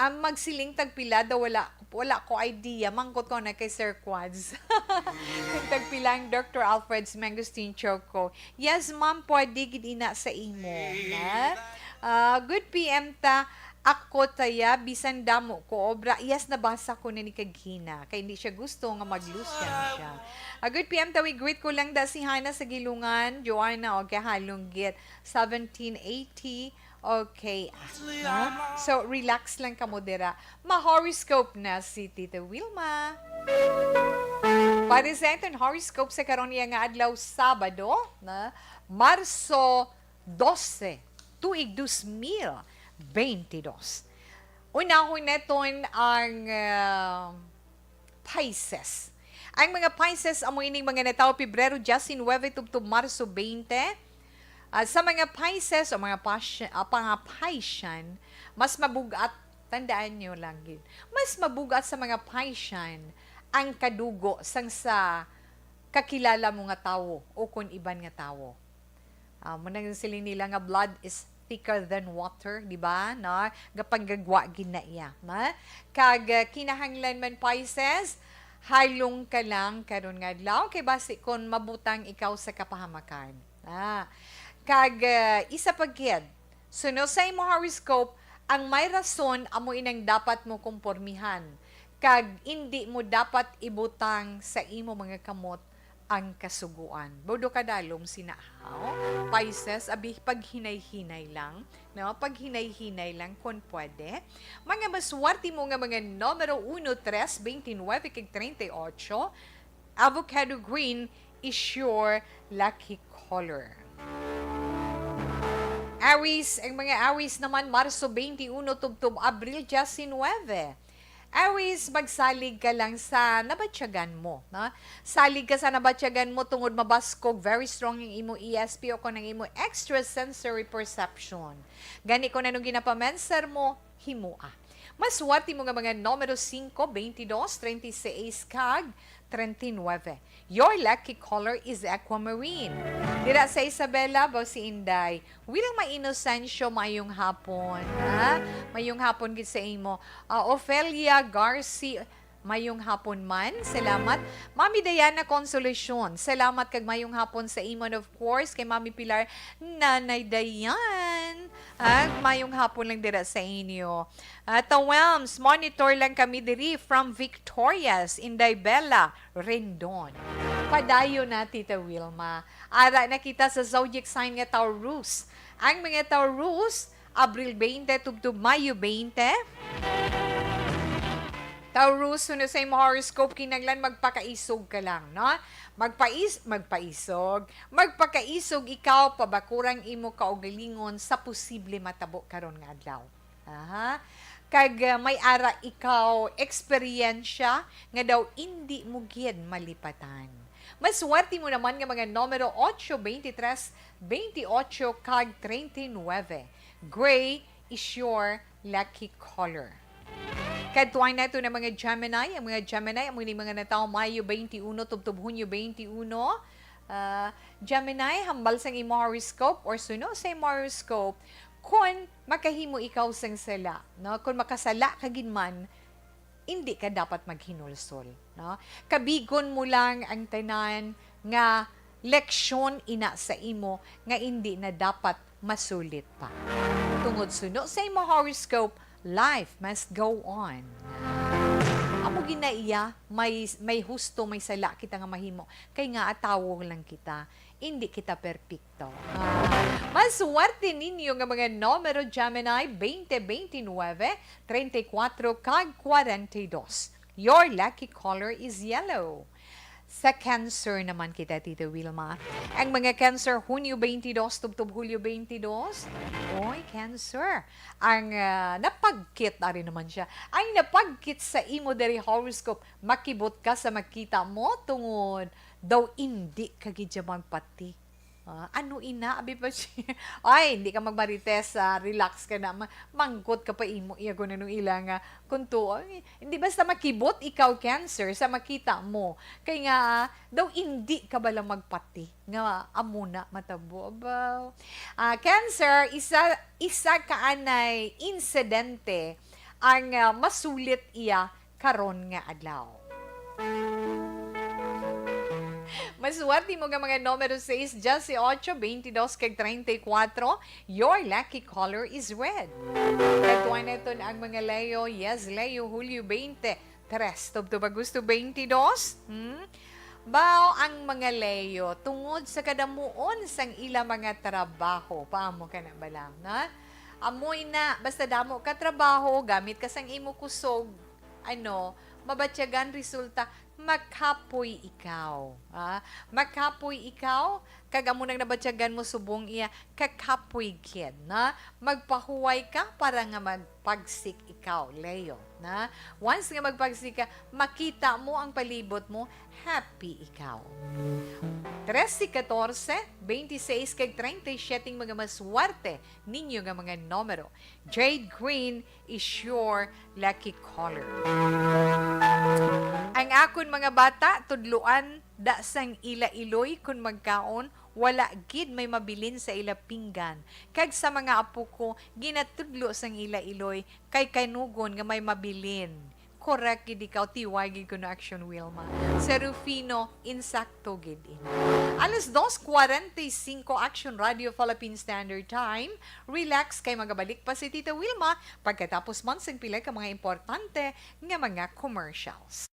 ang magsiling tagpila daw, wala, wala ko idea. Mangkot ko na kay Sir Quads. Kung tagpila ang Doctor Alfred's mangosteen choco. Yes, ma'am, pwede gid ina sa imo, na? Ah, good P M ta. Ako taya, bisan damo ko obra. Yes, nabasa ko na ni kagina. Kay hindi siya gusto nga mag-loose yan siya. Ah, good P M ta, we greet ko lang da si Hana sa Gilungan, Joanna, o kay Halunggit, seventeen eighty. Okay. Ah, ha? So, relax lang kamo dira. Ma-horoscope na si Tita Wilma. Para sa aton horoscope sa karon niya nga adlaw, Sabado, na Marso dose, tuig dos mil bente dos. Unahon naton ang, ah, Pisces. Ang mga Pisces amo ining mga natawo Pebrero diyasinuwebe tubtob Marso bente. Ah, sa mga Pisces o mga Pas-, ah, mga Piscean, mas mabugat, tandaan nyo lang gid, mas mabugat sa mga Piscean ang kadugo sang sa kakilala mo nga tawo o kon iban nga tawo. Ah, mo nang siling nila nga blood is thicker than water, di ba? Na gapanggagwa gid na iya, na? Kag, ah, kinahanglan man, Pisces, halong ka lang karon nga adlaw kay basi kon mabutang ikaw sa kapahamakan. Ah, kag, ah, isa pa gid, suno sa imo horoscope, ang may rason amo inang dapat mo kompormihan, kag indi mo dapat ibutang sa imo mga kamot ang kasugoan. Bodo kadalom sina haw. Pisces, abi, paghinay-hinay lang, no? Paghinay-hinay lang kon pwede. Mga maswerte mo nga mga numero uno, tres, veintinuebe, kag treinta y ocho. Avocado green is your lucky color. Aries, ang mga Aries naman, Marso twenty-one tubtob Abril diyasinuwebe. Aries, magsalig ka lang sa nabatyagan mo, no? Salig ka sa nabatyagan mo tungod mabaskog, very strong ang imo E S P o kon ang imo extrasensory perception. Gani, kung anong ginapamenser mo, himoa. Maswerte mo nga mga numero singko, bente dos, treinta y seis, kag treinta y nuebe. Your lucky color is aquamarine. Dira sa Isabela, Boss Inday, Wilma Inocencio, mayong hapon, ha? Mayong hapon gid sa imo. Ah, Ofelia Garci, mayong hapon man. Salamat. Mami Diana Consolacion, salamat kag mayong hapon sa imo. And of course, kay Mami Pilar, Nanay Dayan. At mayong hapon lang dira sa inyo. At Tawams, monitor lang kami diri from Victorias, Inday Bella, Rendon. Padayon na, Tita Wilma. Ara na kita sa zodiac sign nga Taurus. Ang mga Taurus, Abril twenty tubtob Mayo twenty. Taurus, suno sa imo horoscope, kinahanglan magpakaisog ka lang, no? Magpais-, magpaisog. Magpakaisog ikaw, pabakurang imo kaugalingon sa posible matabo karon nga adlaw. Aha. Kag, ah, may ara ikaw eksperyensya nga daw indi mo gid malipatan. Maswerte mo naman nga mga numero ocho, twenty-three, twenty-ocho, kag treinta y nueve. Gray is your lucky color. Kadtuan nato na mga Gemini. Ang mga Gemini, amo ni mga natawo Mayo twenty-one tubtob Hunyo twenty-one. Ah, Gemini, hambal sang imo horoscope or suno sa imo horoscope, kon makahimo ikaw sang sala, no? Kon makasala ka gid man, indi ka dapat maghinulsol, no? Kabigon mo lang ang tanan nga leksyon ina sa imo nga indi na dapat masulit pa. Tungod suno sa imo horoscope, life must go on. Amo gid na iya, may, may husto, may sala kita nga mahimo. Kay nga, tawo lang kita. Indi kita perpekto. Ah, maswerte ninyo nga mga numero, Gemini, twenty, twenty-nine, treinta y cuatro, kag kwarenta y dos. Your lucky color is yellow. Sa Cancer naman kita, Tita Wilma. Ang mga Cancer, Hunyo twenty-dos tubtob Hulyo twenty-dos. Oy, Cancer. Ang, ah, napagkit, ari naman siya. Ang napagkit sa imo diri horoscope, makibot ka sa makita mo tungod daw indi ka gid siya magpati. Ah, ano ina, abi pa siya. Ay, hindi ka magmarites, ah, relax ka na. Ma-, mangkot ka pa imo, iya ko na nung ila nga, kung to, ay, hindi basta makibot ikaw, Cancer, sa makita mo. Kay nga, daw hindi ka bala magpati. Nga, amo na, matabo. Abaw. Ah, Cancer, isa, isa ka anay insidente ang, ah, masulit iya karon nga adlaw. Maswerte mo nga mga numero sais, dieciocho, veintidós, kag treinta y cuatro. Your lucky color is red. Katuan naton ang mga Leo. Yes, Leo, Hulyo twenty, tres tubtob Agosto twenty-dos. Hmm? Bao ang mga Leo tungod sa kadamuon sang ila mga trabaho. Paamo ka na ba lang, na? Amoy na, basta damo ka trabaho, gamit ka sang imo kusog, ano, mabatyagan resulta, makapoy ikaw. Ah, makapoy ikaw, kag amo nang nabatyagan mo subong iya, kakapoy gid, na? Magpahuway ka para nga magpagsik ikaw, Leo, na? Once nga magpagsik ka, makita mo ang palibot mo, happy ikaw. Trese, katorse, veintiseis, kag treinta y siete ang mga maswerte ninyo nga mga numero. Jade green is your lucky color. Ang akon mga bata, tudloan da sang ila iloy kon magkaon, wala gid may mabilin sa ila pinggan. Kag sa mga apo ko, ginatudlo sang ila iloy kay kanugon nga may mabilin. Correct gid ikaw, tiway gid kuno, Action Wilma. Serufino, insakto gid ini. Alas dos cuarenta y cinco, Action Radio Philippine Standard Time. Relax kay magabalik pa si Tita Wilma pagkatapos man sang pila ka mga importante nga mga commercials.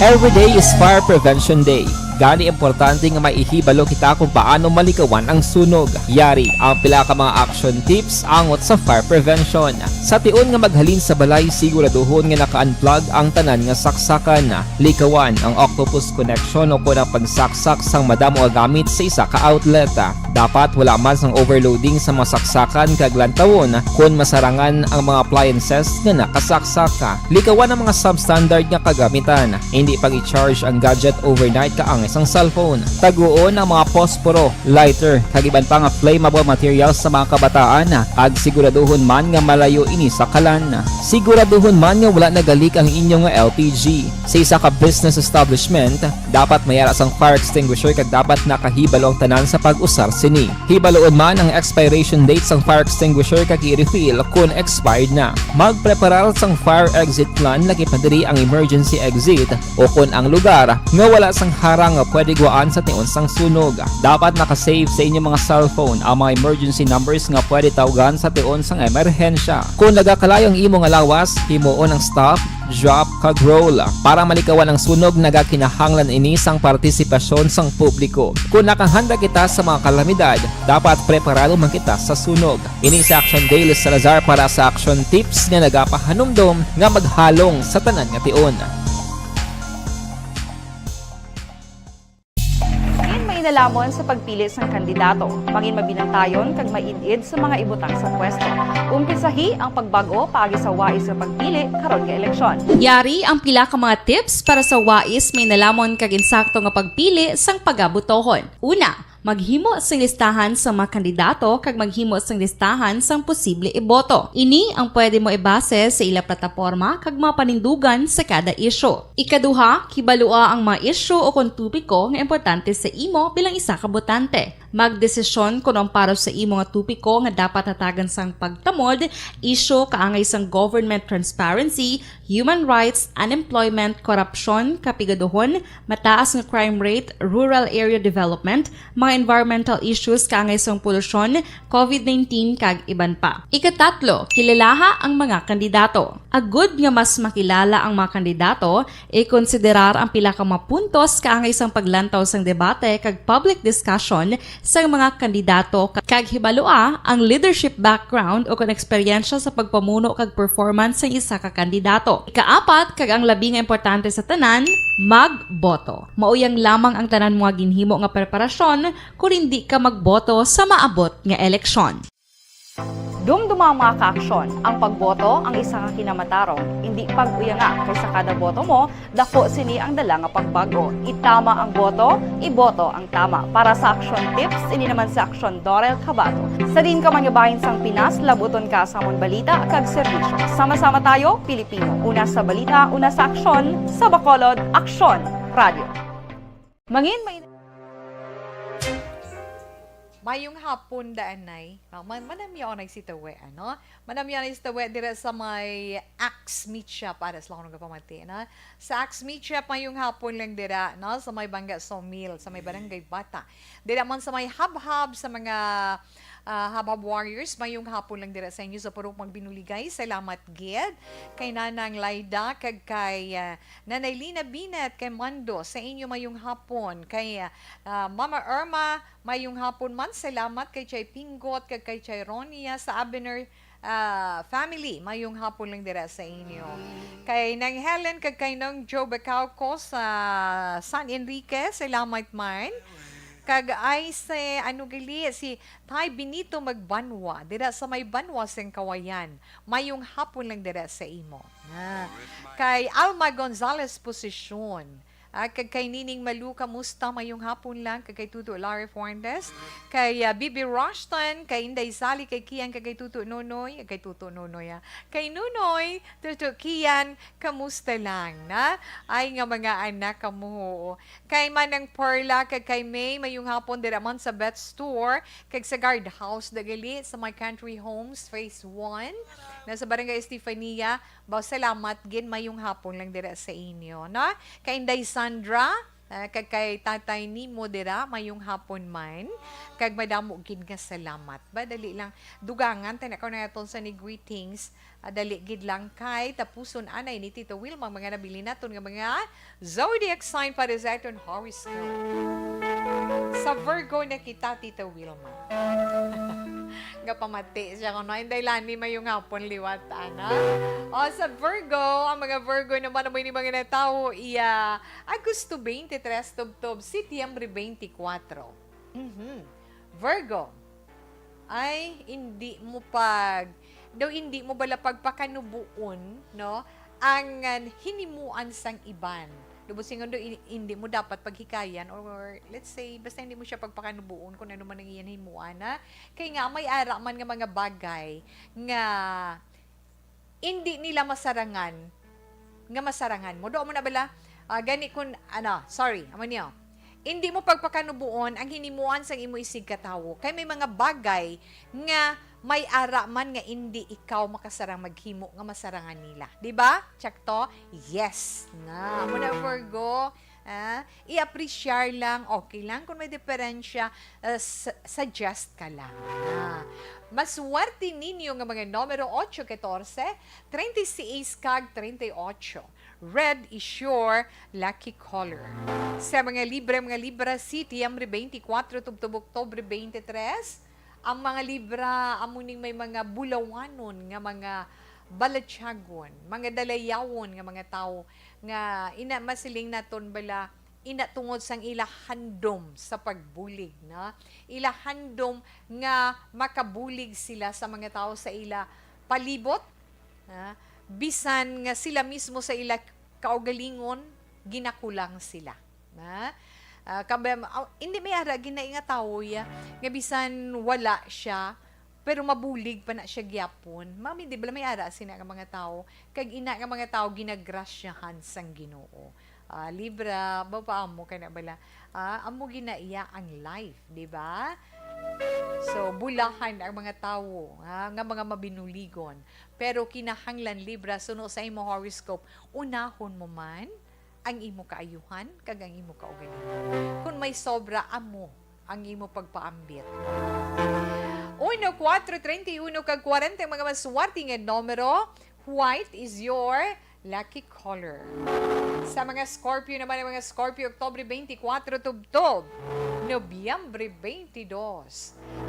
Every day is Fire Prevention Day. Gani, importante nga maihibalo kita kung paano malikawan ang sunog. Yari ang pila ka mga action tips angot sa fire prevention. Sa tion nga maghalin sa balay, siguraduhon nga naka-unplug ang tanan nga saksakan. Likawan ang octopus connection o kon ang pagsaksak sang madamo nga gamit sa isa ka outlet. Dapat wala man sang overloading sa mga saksakan kag lantawon kon masarangan ang mga appliances nga nakasaksak. Likawan ang mga substandard nga kagamitan. Hindi pag-i-charge ang gadget overnight kaangay sang cellphone. Taguon ang mga posporo, lighter, kag iban pa nga flammable materials sa mga kabataan, kag siguraduhon man nga malayo ini sa kalan. Siguraduhon man nga wala nagalik ang inyo nga L P G. Sa isa ka business establishment, dapat may ara sang fire extinguisher kag dapat nakahibalo ang tanan sa pag-usar sini. Hibaloon man ang expiration date sang fire extinguisher kag i-refill kon expired na. Magpreparar sang fire exit plan, lakip na diri ang emergency exit, o kon ang lugar nga wala sang harang nga pwede guwaan sa tion sang sunog. Dapat naka-save sa inyong mga cellphone ang mga emergency numbers nga pwede tawgan sa tion sang emerhensya. Kung nagakalayo ang imo nga lawas, himuon ang stop, drop, kag roll. Para malikawan ang sunog, nagakinahanglan ini sang partisipasyon sang publiko. Kung nakahanda kita sa mga kalamidad, dapat preparado man kita sa sunog. Ini si Action Daily Salazar para sa Action Tips nga nagapahanumdom nga maghalong sa tanan nga tion. Mangin mainalamon sa pagpili sang kandidato. Mangin mabinantayon kag maid-id sa mga ibutang sa pwesto. Umpisahi ang pagbag-o paagi sa wais nga pagpili karon nga eleksyon. Yari ang pila ka mga tips para sa wais, mainalamon kag insakto nga pagpili sang pagabotohon. Una, maghimo sing listahan sa mga kandidato kag maghimo sing listahan sang posible iboto. Ini ang pwede mo ibase sa ila plataporma kag mga panindugan sa kada isyu. Ikaduha, kibalua ang mga isyu o kon topiko nga importante sa imo bilang isa ka botante. Magdesisyon kon ang para sa imo nga topiko nga dapat hatagan sang pagtamod, isyu kaangay sang government transparency, human rights, unemployment, korupsyon, kapigaduhon, mataas nga crime rate, rural area development, mga environmental issues kaangay sang polusyon, covid nineteen, kag iban pa. Ikatatlo, kilalaha ang mga kandidato. Agud nga mas makilala ang mga kandidato, ikonsiderar ang pila ka mga puntos kaangay sang paglantaw sang debate kag public discussion sang mga kandidato, kag hibalua ang leadership background o kon eksperyensya sa pagpamuno kag performance sang isa ka kandidato. Ikaapat, kag ang labi nga importante sa tanan, magboto. Mauyang lamang ang tanan mo nga ginhimo nga preparasyon kon indi ka magboto sa maabot nga eleksyon. Dumduma ang mga kaaksyon. Ang pagboto ang isa ka kinamatarong. Indi pag-uyanga, kay sa kada boto mo, dako sini ang dala nga pagbag-o. Itama ang boto, iboto ang tama. Para sa Action Tips, ini naman si Action Dorel Cabato. Sa diin ka man nga bahin sang Pinas, labuton ka sa amon balita kag serbisyo. Sama-sama tayo, Pilipino. Una sa balita, una sa aksyon, sa Bacolod, Aksyon Radio. Mangin may Mayong hapon, Daanay. Ah, man, manamyaon ay si Tawe, ano? Manamyaon ay si Tawe dira sa may Axe Meat Shop. Para sa lakon nga pamati, na? Sa Axe Meat Shop, mayong hapon lang dira, no? Sa may Banga Sawmill, sa may Barangay Bata. Dira man sa may Habhab, sa mga, ah, Habhab Warriors, mayong hapon lang dira sa inyo sa Purok Magbinuligay. Salamat gid kay Nanang Laida, kag kay, ah, Nanay Lina Binet, kay Mando, sa inyo mayong hapon. Kay, ah, Mama Irma, mayong hapon man. Salamat kay Chay Pinggot kag kay Chay Ronia sa Abner, ah, family. Mayong hapon lang dira sa inyo. Kay Nang Helen kag kay Nang Joe Bacauco sa San Enrique, salamat man. Kag ay si, ano gali, si Tay Benito Magbanwa, dira sa may Banwa, Singkawayan. Mayong hapon lang dira sa imo. Na. Kay Alma Gonzalez Posisyon. Ah, kag kay Nining Malu, kamusta? Mayong hapon lang. Kag kay Tuto Larry Fuentes. Kay, ah, Bibi Rushton. Kay Inday Sally. Kay Kian. Kag kay Tuto Nonoy. Kay Tuto Nonoy, ah. Kay Nunoy, Tuto Kian, kamusta lang, na? Ay nga mga anak, kamuho. Kay Manang Perla, kag kay May, mayong hapon dira man sa Beth Store, kag sa Guard House, dagali, sa my Country Homes, Phase one. Na sa Barangay Estefania, ba, salamat gid, mayong hapon lang dira sa inyo, no? Kay Inday Sandra, Ah, kag kay tatay nimo dira, mayong hapon man. Kag madamo gid nga salamat. Ba, dali lang. Dugangan, tayo na ko na naton sa ni greetings. Ah, dali gid lang kay tapuson anay ni Tito Wilma ang mga nabilin naton nga mga zodiac sign para sa aton horoscope. Sa Virgo na kita, Tito Wilma. Nga pamati siya kuno, "Inday Lani, mayong hapon liwat, ana." O, sa Virgo, ang mga Virgo naman, amo ini mga natawo, iya Agosto twenty-three, tubtob Setyembre twenty-four. Mhm. Virgo, ay, hindi mo pag, daw hindi mo bala pagpakanubuon, no, ang, ah, hinimuan sang iban. Lubos ingon do, i-, hindi mo dapat paghikayan or, let's say, basta hindi mo siya pagpakanubuon kung ano man ang iyang himuan, ha. Kay nga, may ara man nga mga bagay nga hindi nila masarangan, nga masarangan mo. Do mo na bala, ah, gani kun, ano, sorry, amo niyo. Hindi mo pagpakanubuon ang hinimuan sang imo isigkatawo. Kay may mga bagay nga may ara man nga indi ikaw makasarang maghimo nga masarangan nila. Di ba? Check to? Yes. Na. Amo na, Virgo. Ah, i-appreciate lang, okay lang. Kung may diferensya, ah, s-, suggest ka lang. Ah. Maswerte ninyo nga mga numero ocho, catorce, treinta y seis, kag treinta y ocho. Red is your lucky color. Sa mga Libra, mga Libra, Setyembre twenty-four, tubtob Oktubre twenty-three, ang mga Libra, amo ning may mga bulawanon nga mga balatyagon, mga dalayawon nga mga tawo nga ina masiling naton bala, ina tungod sang ila handom sa pagbulig, na ila handom nga makabulig sila sa mga tawo sa ila palibot, na bisan nga sila mismo sa ila kaugalingon ginakulang sila. Na, ah, kabay, ah, hindi may ara gina nga tawo ya, nga bisan wala siya, pero mabulig pa na siya gyapon. Mami, di ba may ara sina nga mga tawo? Kag ina nga mga tawo ginagrasyahan sang Ginoo. Ah, Libra, ba pa amo ka na bala? Ah, amo ginaiya ang life, di ba? So, bulahan ang mga tawo, ha, nga mga mabinuligon. Pero kinahanglan, Libra, suno sa imo horoscope, unahon mo man ang imo kaayuhan kag ang imo kaugalingon. Kung may sobra, amo ang imo pagpaambit. Uno, kuwatro, treinta y uno, kag kwarenta ang mga maswerte nga numero. White is your lucky color. Sa mga Scorpio naman, ang mga Scorpio, Oktubre twenty-four, tubtob Nobyembre twenty-two.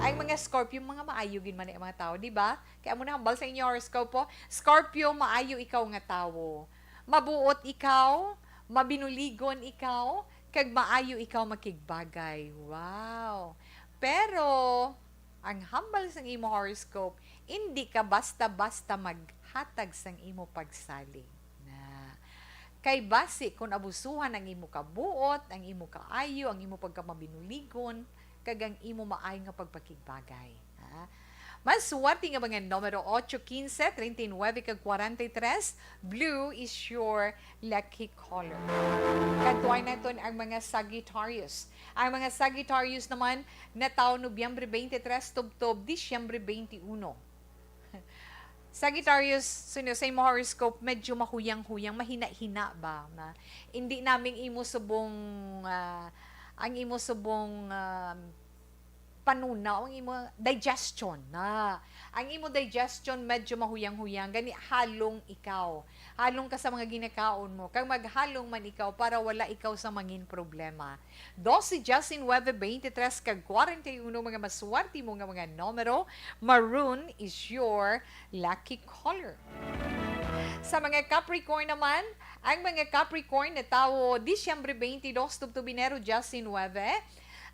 Ang mga Scorpio, mga maayo gid man ang mga tao, di ba? Kaya mo na hambal sa inyo horoscope po, Scorpio, maayo ikaw nga tawo. Mabuot ikaw, mabinuligon ikaw, kag maayo ikaw makigbagay. Wow! Pero, ang hambal sang imo horoscope, indi ka basta-basta maghatag sang imo pagsalig. Na, kay basi kun abusuhan ang imo kabuot, ang imo kaayo, ang imo pagkamabinuligon, kag ang imo maayo nga pagpakigbagay. Ha? Mas swerte nga mga numero ocho, quince, treinta y nueve, kag kwarenta y tres, blue is your lucky color. Kadtuan naton ang mga Sagittarius. Ang mga Sagittarius naman, natawo Nobyembre twenty-three, tubtob Disyembre twenty-one. Sagittarius, suno sa imo horoscope, medyo mahuyang-huyang, mahina-hina ba? Na, hindi naming imo subong, ah, ang imo subong, ah, panunaw, ang imo digestion na. Ang imo digestion medyo mahuyang-huyang, gani halong ikaw. Halong ka sa mga ginakaon mo. Kag maghalong man ikaw para wala ikaw sa mangin problema. Doce, diecinuebe, veintitrés, kag kwarenta y uno, mga maswerte mo nga mga numero. Maroon is your lucky color. Sa mga Capricorn naman, ang mga Capricorn natawo Disyembre twenty-two, tubtob Enero diecinuebe.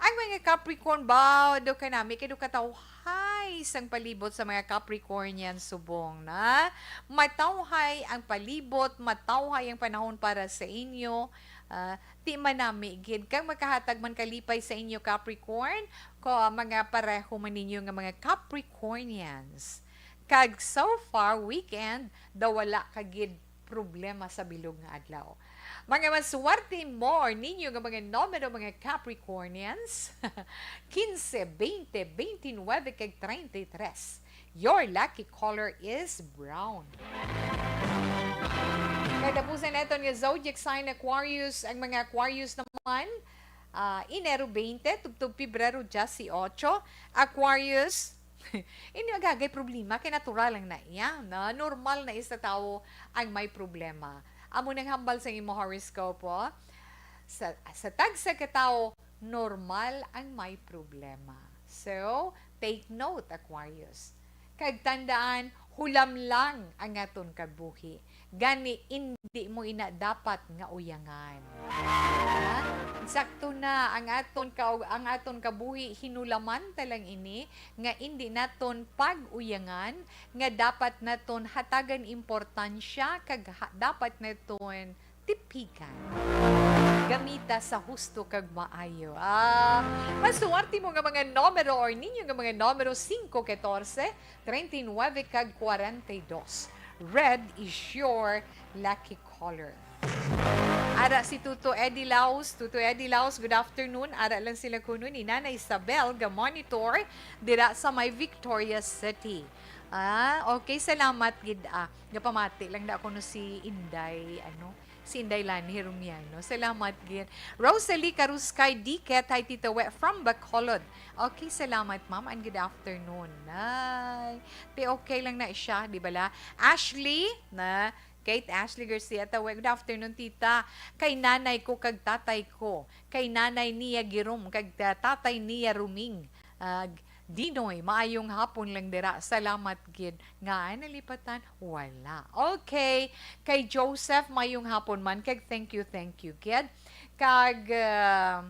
Ang mga Capricorn, ba, do ka nami, kay do ka tawhay sang palibot sa mga Capricornian subong na. Matawhay ang palibot, matawhay ang panahon para sa inyo. Ah, di man nami gid kag makahatag man kalipay sa inyo, Capricorn, ko mga pareho man ninyo nga mga Capricornians. Kag so far, weekend, daw wala ka gid problema sa bilog nga adlaw. Mga maswerte mo or ninyo nga mga numero, mga Capricornians, quince, veinte, veintinuebe, kag treinta y tres. Your lucky color is brown. Katapusan naton nga zodiac sign Aquarius, ang mga Aquarius naman, ah, Enero twenty, tubtob Pebrero dieciocho, Aquarius, hindi magagay problema, kay natural lang na iya, na normal na isa tawo ang may problema. Amo nang hambal sa imo horoscope, oh. Sa, sa tagsa ka tawo, normal ang may problema. So, take note, Aquarius. Kag tandaan, hulam lang ang aton kabuhi. Gani, indi mo ina dapat nga uyangan. Ha? Sakto na ang aton ka, ang aton kabuhi, hinulaman ta lang ini nga indi naton pag-uyangan, nga dapat naton hatagan importansya kag ha, dapat naton tipigan. Gamita sa husto kag maayo. Ah, masuwerte mo nga mga numero or ninyo nga mga numero, singko, katorse, treinta y nueve, kag kwarenta y dos. Red is your lucky color. Ara si Tuto Eddie Laos. Tuto Eddie Laos, good afternoon. Ara lang sila kuno ni Nanay Isabel ga monitor dira sa may Victoria City. Ah, okay, salamat gid, ah. Gapamati lang na ako no si Inday, ano, si Inday Lani Rumiano. Salamat gid. Rosalie Karuskay Diket, hi Tita We from Bacolod. Okay, salamat ma'am, and good afternoon. Ay, ti okay lang na siya, di ba la? Ashley, na, Kate Ashley Garcia Tawe, good afternoon, tita. Kay nanay ko kag tatay ko, kay nanay niya Girom kag ta-, tatay niya Ruming. Ah, Dinoy, maayong hapon lang dira. Salamat gid. Nga ay nalipatan? Wala. Okay. Kay Joseph, maayong hapon man. Kag thank you, thank you gid. Kag, ah,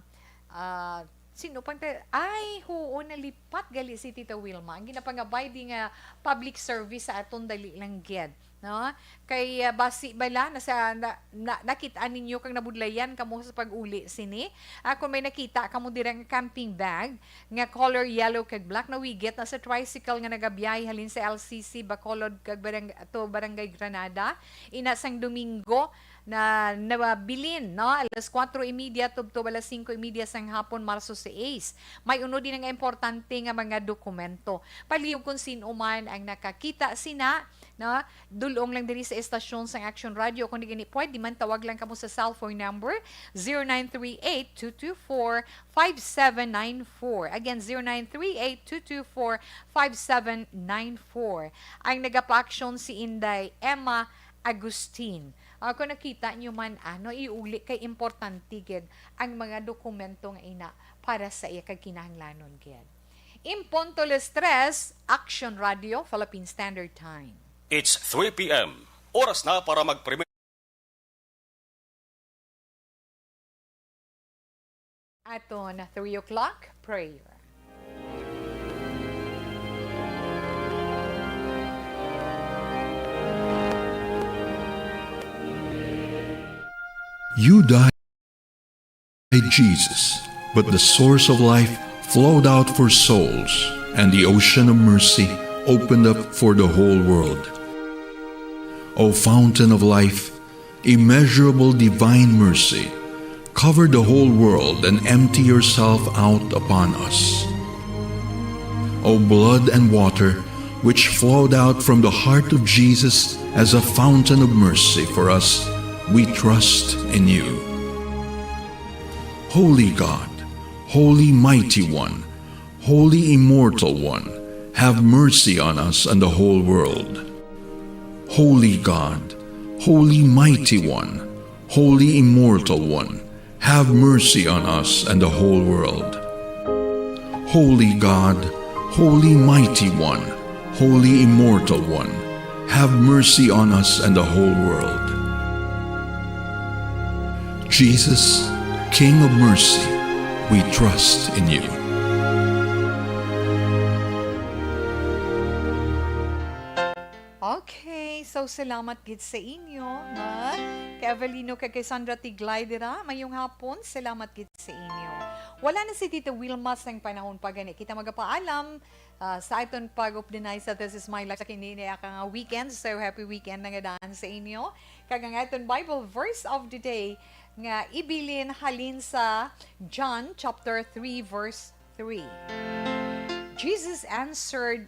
ah, sino pang ta-, ay, huo, nalipat gali si Tita Wilma. Ang ginapangabay di nga public service sa aton dali lang gid, no? Kay, ah, basi bala na sa, na, na, nakit-an ninyo kang nabudlayan kamo sa pag-uli sini. Ah, kung may nakita kamo dira nga camping bag nga color yellow kag black, nawigit na sa tricycle nga nagabiyahe halin sa L C C Bacolod kag barang-, to Barangay Granada, ina sang Domingo, na nabilin, no? Alas kuwatro y media tubtob alas singko y media sang hapon, Marso sais. May unod din nga importante nga mga dokumento. Palihog kung sino man ang nakakita sina, no? Dulong lang diri sa estasyon sang Action Radio. Kung di gani pwede man, tawag lang kamo sa cellphone number, zero nine three eight two two four five seven nine four. Again, zero nine three eight two two four five seven nine four. Ang nagapaaksyon si Inday Emma Agustin. Ah, kung nakita nyo man, ano, iuli kay importante gid ang mga dokumento nga ina para sa iya kag kinahanglanon gid. In punto las tres, Action Radio, Philippine Standard Time. It's three p m. Oras na para magprimi- Aton three o'clock prayer. You died, Jesus, but the source of life flowed out for souls, and the ocean of mercy opened up for the whole world. O fountain of life, immeasurable divine mercy, cover the whole world and empty yourself out upon us. O blood and water, which flowed out from the heart of Jesus as a fountain of mercy for us, we trust in you. Holy God, Holy Mighty One, Holy Immortal One, have mercy on us and the whole world. Holy God, Holy Mighty One, Holy Immortal One, have mercy on us and the whole world. Holy God, Holy Mighty One, Holy Immortal One, have mercy on us and the whole world. Jesus, King of mercy, we trust in you. Okay, so salamat gid sa inyo, ha? Kay Avelino kag kay Sandra Tiglay dira, mayong hapon, salamat gid sa inyo. Wala na si Tita Wilma sang panahon pa gani. Kita magapaalam, ah, sa aton pag-updinay sa This Is My Life sa kini nga weekend. So, happy weekend na nga daan sa inyo. Kag ang aton Bible verse of the day nga ibilin halin sa John chapter three, verse three. Jesus answered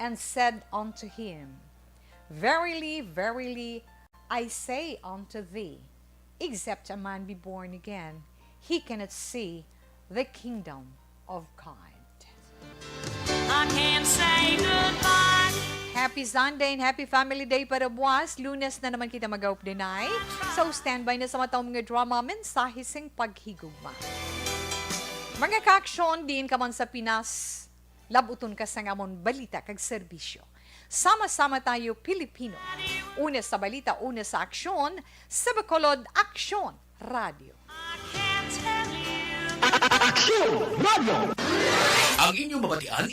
and said unto him, "Verily, verily, I say unto thee, except a man be born again, he cannot see the kingdom of God. I can't say goodbye. Happy Sunday and happy family day para buwas. Lunes na naman kita mag-updenay. So, standby na sa matang mga drama, mensahe sing paghigugma. Mga kaaksyon, diin ka man sa Pinas, labuton ka sang amon balita kag serbisyo. Sama-sama tayo, Pilipino. Una sa balita, una sa aksyon, sa Bacolod Aksyon Radio. I can't tell you. Aksyon Radio! Ang inyong mabatian